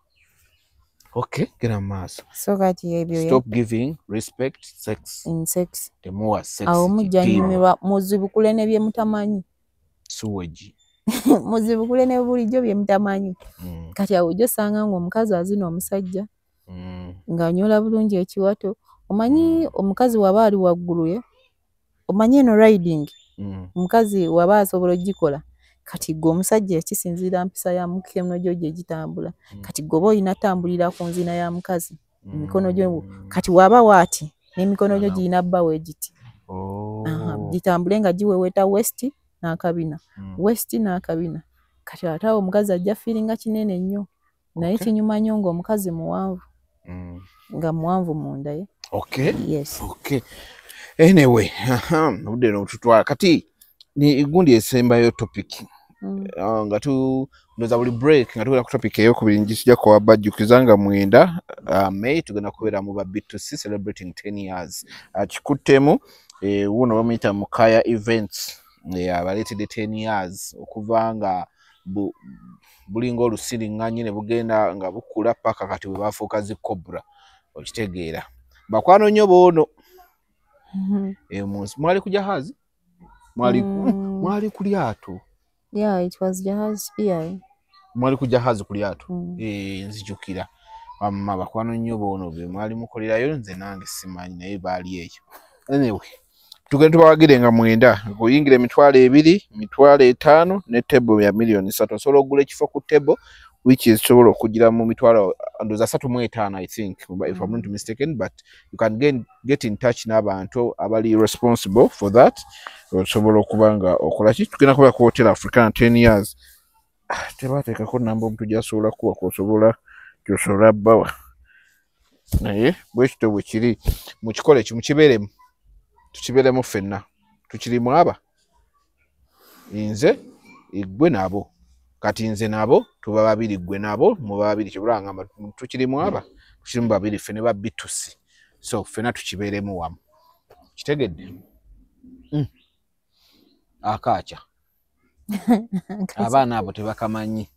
Okay, genda mu maaso. So kati ebyo Stop giving respect sex. In sex. Temuwa sex Awo mujja kitiibwa. nyumirwa, muzibukule ne bye mutamanyi. Suwegi. Muzibukule ne bulijjo bye mutamanyi. Kati awo ojja osanga ng'omukazi azina omusajja ng'anyola bulungi ekiwato. Omanyi omukazi waba ali waggulu ye Omanyi eno riding, omukazi waba asobola ogikola. Kati gwe omusajja kisinziira mpisa ya mikono gyo gye gitambula. Kati gwe oba olina tambulira ku nzina ya mukazi, emikono gyo kati waba waati n'emikono gyo girina bba weegiti. Gitambule nga giweweeta waist n'akabina, waist n'akabina. Kati ate awo omukazi ajja feelinga kinene nnyo, naye kinyuma nnyo ng'omukazi muwanvu, nga muwanvu munda ye. Yes. Okay. Anyway, obudde nobututwala. Kati ni gundi esembayo topic. Nga ndoza buli break nga tugenda ku topic eyokubiri, njisijja kuwa bajjukiza nga 9 May tugenda kubeera mu ba B2C celebrating 10 years. Kikuttemu wuno bamuyita Mukaya Events, abaleetedde 10 years okuva nga bulinga olusiriŋŋanyi ne bugenda nga bukula paka kati bwe bafuuka zi cobra. Okitegeera, bakwano nnyo boono. Mwali ku jahazi, mwali ku lyato. Yeah, it was Jahazi PI. Mwali ku jahazi ku lyato. Nzijukira wamma bakwano nnyo boono be mwali mukolerayo, nze nange simanyi naye baali eyo. Anyway, tugenda tubawagire nga 9 kuyingira 20,000, 50,000 ne table ya 3,000,000. Osobola okugula ekifo ku table which is sobola okugira mu mitwalo ndoza 35, I think, if I'm not mistaken, but you can get in touch n'abantu abali responsible for that. Osobola okuba nga okola ki. Tugenda kuba ku Hotel Africana 10 years. Tebateekako namba omuntu gy'asobola kuwa kw'osobola gy'osobola bbawa, naye bwe kityo bwe kiri. Mukikole ki, mukibeeremu, tukibeeremu ffenna, tukirimu aba nze gwe nabo. Kati nze nabo tuba babiri, gwe nabo muba babiri, kibula ngamba tukirimu aba tukirimu babiri ffe ne ba B2C, so ffenna tukibeeremu wamu. Kitegedde? Akaaca abaana abo tebakamanyi.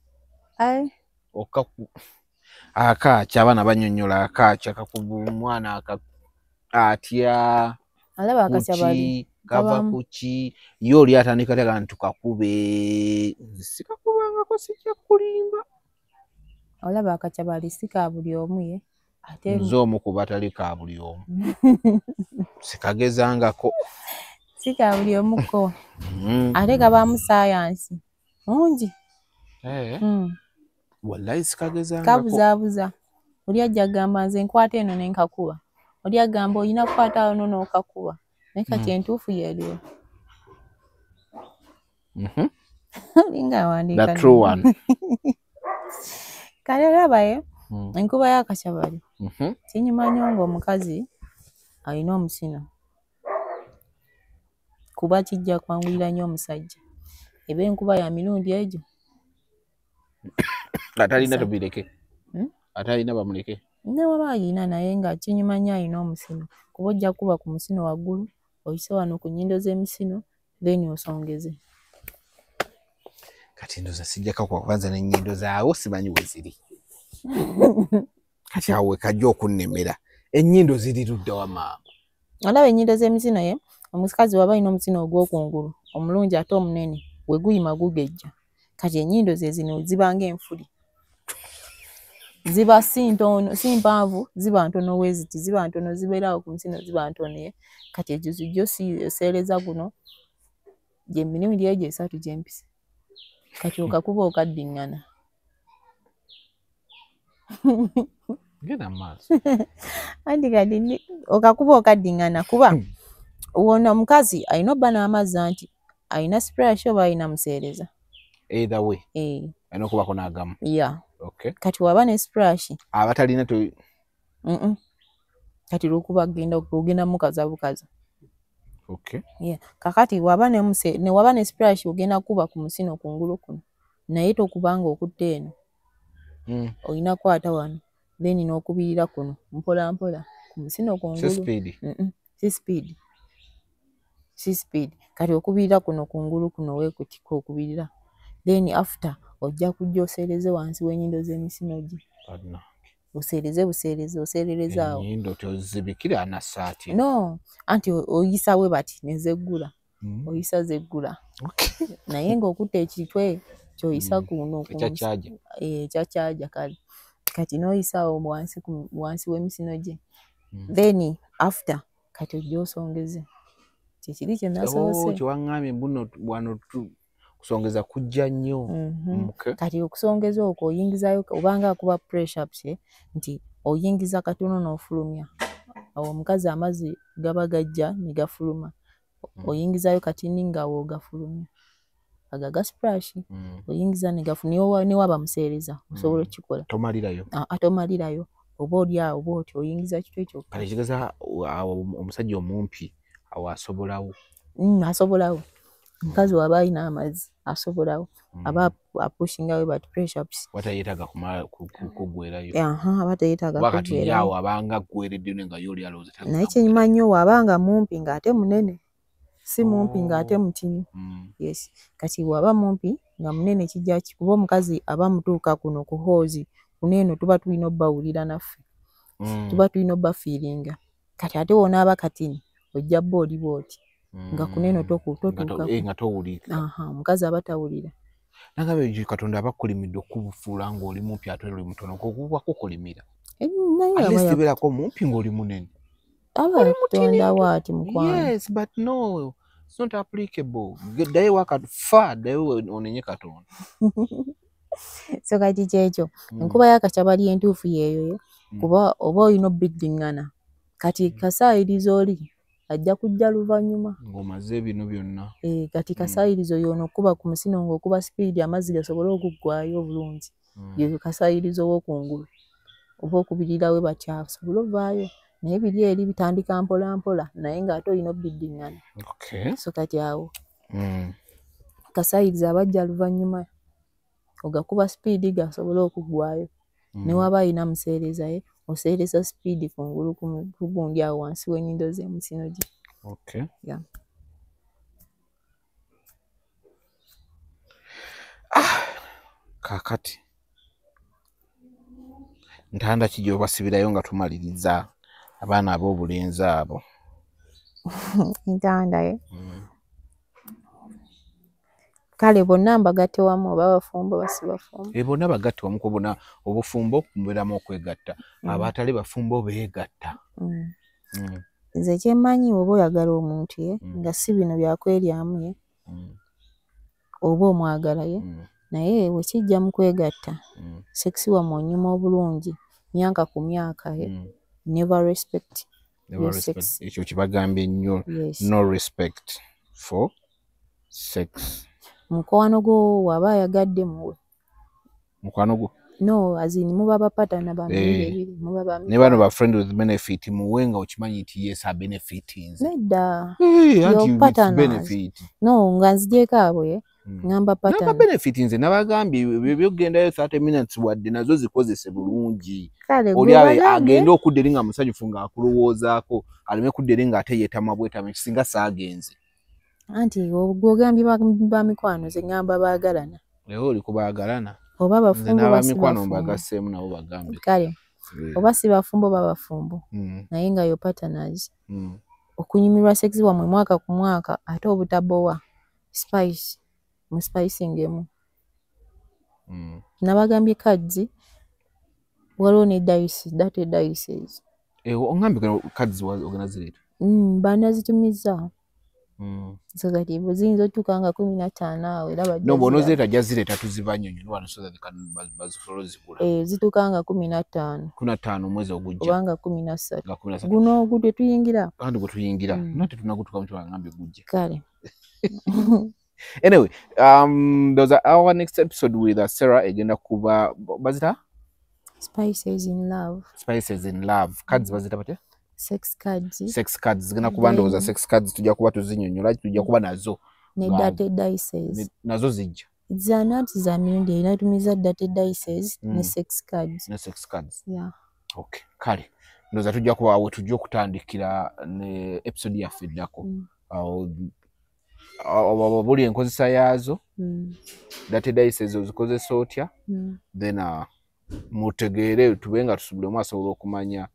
Akaaca abaana bannyonnyola akaaca kakuba omwana atya, Alaba akacabali kava kuki, ye oli atandika taga nti tukakube. Sikakubangako, sijja kulimba. Olaba akacabali si ka buli omu ye. Ate nze omu ku batali ka buli omu. Sikagezangako. Si ka buli omu ko. Ate kabaamu saayansi mungi. Wallahi sikagezangako. Kabuzaabuza. Oli ajja kugamba nze nkwata eno ne nkakuba. Oli agamba olina kukwata wano n'okakuba. Naye kati entuufu y'eriwo. Olinga awandiika. The true one. Kale olabayo enkuba y'akacabali. Kinyuma nnyo ng'omukazi alina omusino, kuba kijja kwanguyira nnyo omusajja. Eba enkuba ya mirundi egyo. Atalina tubireke. Atalina bamuleke. Ne waba alina, naye nga kinyuma nnyo alina omusino, kuba ojja kuba ku musino waggulu, oyise wano ku nnyindo z'emisino, then osongeze. Kati ndoza sijja kakuba kubanza n'ennyindo zaawo simanyi we ziri. Kati awo we kajja okunnemera. Ennyindo ziri ludda wa maama? Olaba ennyindo z'emisino ye, omukazi waba alina omusino ogw'okungulu omulungi ate omunene, we guyima gugejja. Kati ennyindo ze zino ziba ng'enfuli. Ziba si ntono, si mpanvu, ziba ntono we ziti, ziba ntono, zibeera awo ku musino ziba ntono ye. Kati egyo zijjo oseereza guno, gye mirundi egyo 3 gye mpise. Kati okakuba okaddiŋŋana. Genda mu maaso. Anti kati okakuba okaddiŋŋana kuba wona omukazi alina obba n'amazzi anti alina splash oba alina museereza. Either way. Alina okubako n'agamu. Yeah. Okay. Kati waba ne splash. Abatalina to Kati lwokuba ogenda mukaza bukaza. Okay. Yeah. Kakati waba ne waba ne splash ogenda kuba ku musino kungulu kuno. Naye tokubanga okutta eno. Olina kwata wano. Then n'okubirira kuno mpola mpola ku musino kungulu. Si speed. Si speed. Si speed. Kati okubirira kuno kungulu kuno weekutika okubirira. Then after ojja kujja oseereze wansi w'ennyindo z'emisino gye. Oseereze buseereze, oseerereza awo. Ennyindo tozibikira na ssaati. No, anti oyisa we bati ne zeggula. Oyisa zeggula. Naye ng'okutta ekitwe ky'oyisa kuno. Ekyakyaja. Ekyakyaja kale. Kati n'oyisa awo wansi w'emisino gye. Then after kati ojja osongeze. Kyekiri kye nasoose. Kyewaŋŋambye mbuno wano kusongeza kujja nnyo. Kati okusongeza okwo oyingizayo obanga akuba pressure ups nti oyingiza katono n'ofulumya. Awo omukazi amazzi gaba gajja ne gafuluma. Oyingizayo katini nga awo ogafulumya. Aga ga splash oyingiza ne gafulumya ne waba museereza osobola okukikola. Tomalirayo. Tomalirayo. Oba oli awo oba oti oyingiza kitwe kyokka. Kale kigeza awo omusajja omumpi awo asobolawo. Asobolawo. Omukazi waba alina amazzi asobolawo. Aba apushingayo but pressure ups. Watayeetaaga kuggwerayo. Aba teyeetaaga kuggwerayo. Awo abanga aggweredde nga ye oli alowooza. Naye kyenyuma nnyo waba nga mumpi ng'ate munene. Si mumpi ng'ate mutini. Yes. Kati bw'aba mumpi nga munene kijja kuba omukazi aba mutuuka kuno ku hoozi kuno eno tuba tulina obbawulira naffe. Tuba tulina obbafiiringa. Kati ate w'onaaba katini ojja bba oli bw'oti. Nga kuno eno totuuka. Nga towulira. Omukazi aba tawulira. Nagambye Katonda aba akulimidde okubufuula ng'oli mumpi ate oli mutono kuba kukulimira. At least beerako mumpi ng'oli munene. Aba yakutondawo ati mukwano. Yes, but no, it's not applicable. Ddayo waka fa ddayo onenye Katonda. So kati kyekyo enkuba y'akakyabali entuufu yeeyo kuba oba olina obbiddiŋŋana. Kati kasaayirizo oli ajja kujja luvannyuma. Ng'omaze bino byonna. Kati kasaayirizo y'ono okuba ku musino ng'okuba sipiidi amazzi gasobole okuggwaayo obulungi. Yeyo kasaayirizo w'okungulu oba okubirirawe batya asobole ovaayo. Naye biri eri bitandika mpola mpola naye ng'ate olina obbiddiŋŋana. So kati awo kasaayirizo abajja luvannyuma ogakuba sipiidi gasobole okuggwaayo. Ne waba alina museereza ye oseereza sipiidi kungulu ku gundi awo wansi w'ennyindo z'emisino gye. Yeah. Kaakati ntanda ki gy'obasibirayo nga tumaliriza abaana ab'obulenzi abo? Ntanda ye. Kale bonna mbagatte wamu oba bafumbo basi bafumbo. Bonna bagatte wamu kuba bonna obufumbo mubeeramu okwegatta. Abatali bafumbo beegatta. Nze kyemmanyi oba oyagala omuntu ye nga si bino byakweryamu ye oba omwagala ye naye bwe kijja mu kwegatta sex wammwe onyuma obulungi myaka ku myaka ye never respect your sex. Ekyo kibagambye nnyo. No respect for sex. Mukwano gwo waba ayagadde muwe. Mukwano gwo? No, as in muba bapatana ba mirundi ebiri muba ba Ne bano ba friend with benefit muwe nga okimanyi nti yes a benefitinze. Nedda. Anti benefit. No, nga nzigyeko abo ye. Ngamba patana. Namba benefit nze nabagambye ebyo byokugendayo 30 minutes wadde nazo zikozese bulungi. Oli agende okudda eri nga musanyufu ng'akulowoozaako aleme kudda eri ng'ate yeetamwa bwetama ekisinga saagenze. Anti gw'ogambye ba mikwano nze ngamba baagalana. Oli ku baagalana. Oba bafumbo oba si bafumbo. Mbagaseemu nabo bagambe. Kale oba si bafumbo oba bafumbo. Naye nga yo partners. Okunyumirwa sex wammwe mwaka ku mwaka ate obutabowa spice mu spicingemu. Nabagambye cards waliwo ne dice, dirty dices. Ongambye cards ogenda zireeta? Banazitumiza. So kati ziyinza otuuka nga 15 awo era bajja. No, bw'onozireeta ajja zireeta tuzibanyonyola wano so that they can bazisobole ozigula. Zituuka nga 15. 15 omwezi ogujja. Oba nga 13. Guno ogwo tetuyingira. Anti gwe tuyingira. Nate tunagutuuka mu ky'ogambye gujja. Kale. Anyway, there's our next episode with Sarah egenda kuba bazita? Spices in Love. Spices in Love. Cards bazita batya? Sex cards. Sex cards zigenda kuba ndowooza sex cards tujja kuba tuzinyonnyola tujja kuba nazo. Ne dirty dices. Nazo zijja. Zana za mirundi erina tumiza dirty dices ne sex cards. Ne sex cards. Yeah. Okay. Kale. Ndowooza tujja kuba awo tujja okutandikira ne episode yaffe eddako. Awo buli enkozesa yaazo. Dirty dices ozikozesa otya? Then mutegeere tube nga buli omu asobola okumanya.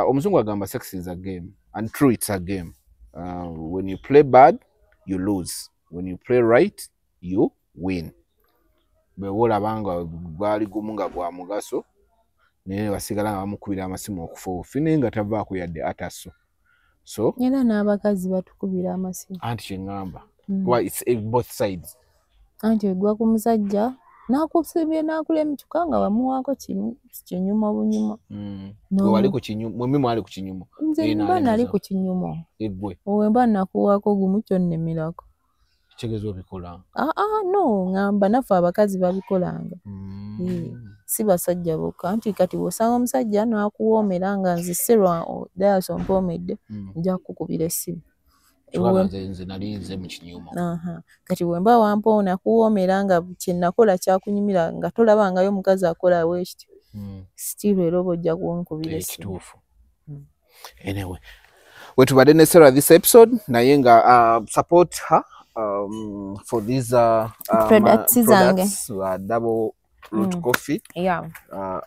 Omuzungu agamba sex is a game, and true, it's a game. When you play bad, you lose. When you play right, you win. Bwe olaba nga gwali gumu nga gwa mugaso, naye basigala nga bamukubira amasimu okufa obufi naye nga tavaako yadde ataso. So era n'abakazi batukubira amasimu. Anti kyeŋŋamba, kuba it's both sides. Anti egwa ku musajja n'akusibye n'akulemituka nga wamuwaako kinyumo bunyumo. Wali ku kinyumo, mwembi mwali ku kinyumo. Nze mba nali ku kinyumo. Eggwe Owe mba nakuwaako gumu kyonnemerako. Kitegeeza obikola? Aa, no, ŋŋamba naffe abakazi babikolanga. Si basajja bokka. Nti kati bw'osanga omusajja n'akuwoomera nga nze Serwa Dayas ompoomedde, nja kukukubira essimu. Nze nali nze mu kinyumo. Kati bwe mba wampoona nakuwoomera nga kye nakola kyakunyumira nga tolabangayo omukazi akola bwe kityo, still era oba ojja kunkubira essimu. Kituufu. Anyway, wetubadde ne Sarah this episode, naye nga support her for these products zange. Double root coffee.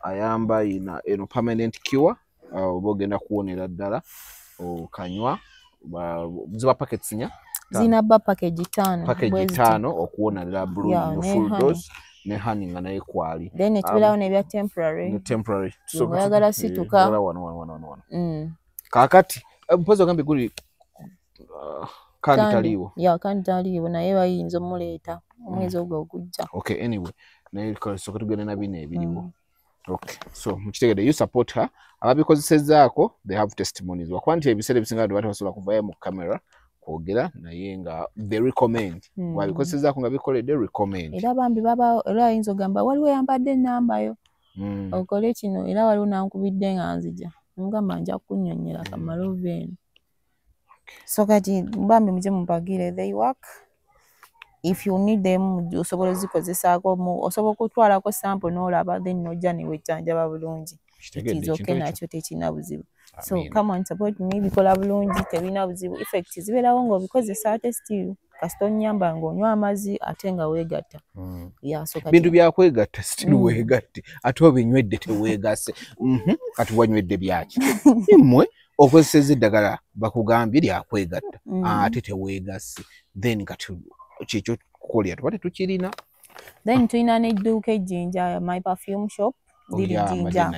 Ayamba ina eno permanent cure, oba ogenda kuwonera ddala okanywa. Ziba packets nnya? Zina ba package 5. Package 5 okuwona ddala bulungi, full dose, ne honey nga naye kwali. Then etubeerawo n'ebya temporary. Ne temporary. So oyagala situka. Wano wano wano wano. Kaakati mpozi ogambye guli kandi taliiwo. Ya, kandi taliiwo, naye bayinza omuleeta omwezi ogwo ogujja. Okay, anyway, naye soka tugende na bino ebiriwo. Okay, so mukitegedde, you support her. Ababikozesezzaako, they have testimonies, wakuba nti ebiseera ebisinga abantu basobola kuvayo mu camera kwogera, naye nga they recommend. Wabikozesezzaako nga bikoledde, recommend. Era bambi baba era ayinza ogamba waliwo yambadde ennamba yo okole kino, era waliwo nankubidde nga nzija mugamba nja kunnyonnyola kamale ova eno. So kati bambi muje mupagire, they work. If you need them, osobola ozikozesaako, osobola okutwalako sample n'olaba, then n'ojja ne wejjanjaba bulungi. It nakyo tekirina buzibu. So come on, support me, bikola bulungi, tebirina buzibu. Effect zibeerawo ng'obikozesa, ate still kasita onnyamba ng'onywa amazzi ate nga weegatta. Yeah, so kati bintu byakwegatta, still weegatte, ate obinywedde teweegasse. Kati wanywedde byaki? Mmwe okozesezza eddagala bakugambye lyakwegatta, ate teweegasse, then kati kyekyo kukolera tuba tetukirina. Then tulina n'edduuka ejjinja, my perfume shop liri Jjinja.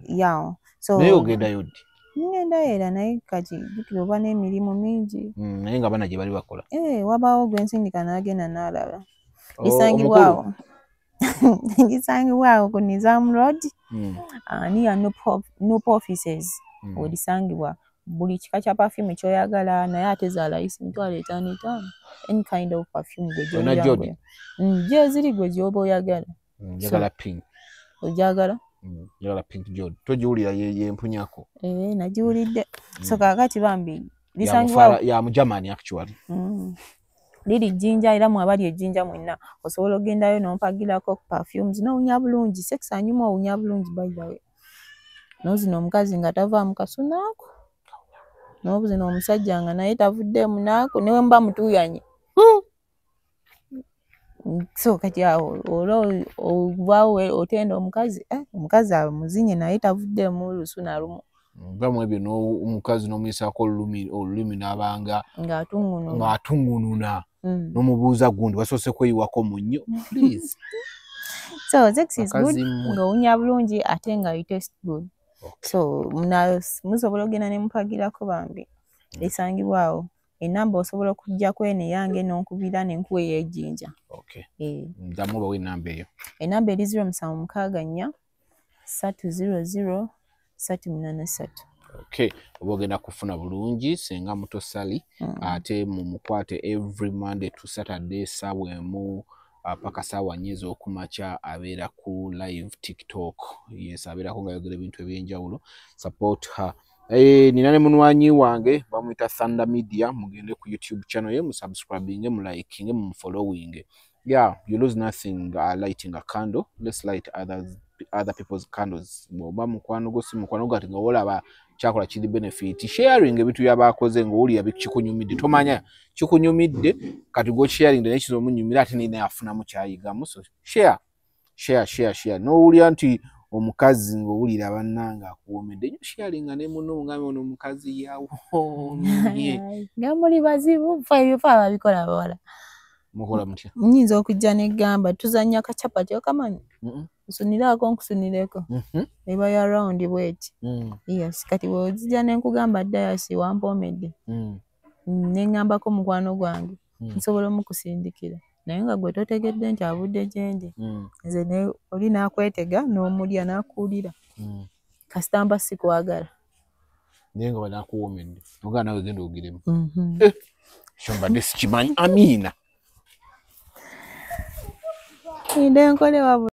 Yeah, so naye ogendayo ddi? Ngendayo era, naye kati jjukira oba n'emirimu mingi. Naye nga baana gye bali bakola. Wabaawo gwe nsindika n'agenda n'alaba. Lisangibwawo lisangibwawo ku Nizam Road, near Nup offices welisangibwa. Buli kika kya perfume ky'oyagala, naye ate za layisi, 5,500. Any kind of perfume gwe gy'oyagala, gyeziri gwe gy'oba oyagala. Njagala pink. Ogyagala? Njagala pink jod. Togiwulira yempunyako? Nagiwulidde. So kaakati bambi lisangibwa ya mu Germany actually. Liri Jjinja, era mwe abali ejjinja mwenna osobola ogendayo n'ompagirako perfumes n'owunya bulungi. Sex anyuma, owunya bulungi. By the way, n'ozina omukazi nga tavaamu kasunaako, n'obuzina omusajja nga naye tavuddeemu naako, ne bwe muba mutuuyanye. So kati awo olwo ovaawo otenda omukazi, omukazi amuzinye naye tavuddeemu lusu na lumu. Bamu ebyo n'omukazi n'omuyisaako olulimi n'abanga ng'atungununa, ng'atungununa, n'omubuuza gundi wasoose kweyiwako munnyo, please. So sex is good ng'owunya bulungi ate nga you taste good. So musobola ogenda ne mupagirako bambi. Esangibwawo. Enamba osobola okuggyako eno eyange n'onkubira nenkuwa ey'ejjinja. Okay. Ddamu obawe enamba eyo. Enamba eri 0764 300 383. Okay, oba ogenda kufuna bulungi Senga Muto Sally, ate mumukwate every Monday to Saturday 1:00 paka 4:00 ez'okumakya abeera ku live TikTok. Yes, abeerako ng'ayogera ebintu ebyenjawulo. Support her. Nina ne munwanyi wange bamuyita Thunder Media, mugende ku YouTube channel ye musubscribinge, mulikinge, mumufollowinge. Yeah, you lose nothing lighting a candle. Let's light other people's candles. Bw'oba mukwano gwo, si mukwano gwo, ati nga wolaba kyakola kiri benefit, sharing ebintu by'abakoze ng'owulira kikunyumidde, tomanya kikunyumidde kati gwo sharing naye kiyinza omunyumira ate naye afunamu kyayigamu. So share, share, share, share. N'owulira nti omukazi ng'owulira bannange akuwoomedde nnyo, sharinga ne munno mugambe ono omukazi yawoomye. Nga muli bazibu, fe ebyo fe ababikola bawala. Mukola mutya? Nyinza okujja negamba tuzannya kacapati, okamanyi? Nsuniraako nkusunireko. Eba ya round bweti. Yes, kati bw'ozija ne nkugamba Dayasi wampoomedde, ne ŋŋambako mukwano gwange, nsobola omukusindikira, naye nga gwe totegedde nti avudde gye ndi. Nze ne oli n'akwetega n'omulya n'akuwulira, kasita mba sikwagala. Naye nga banakuwoomedde ogaa nawe genda ogiremu. Ekyo mbadde sikimanyi, Amiina. Ninde nkole wabula.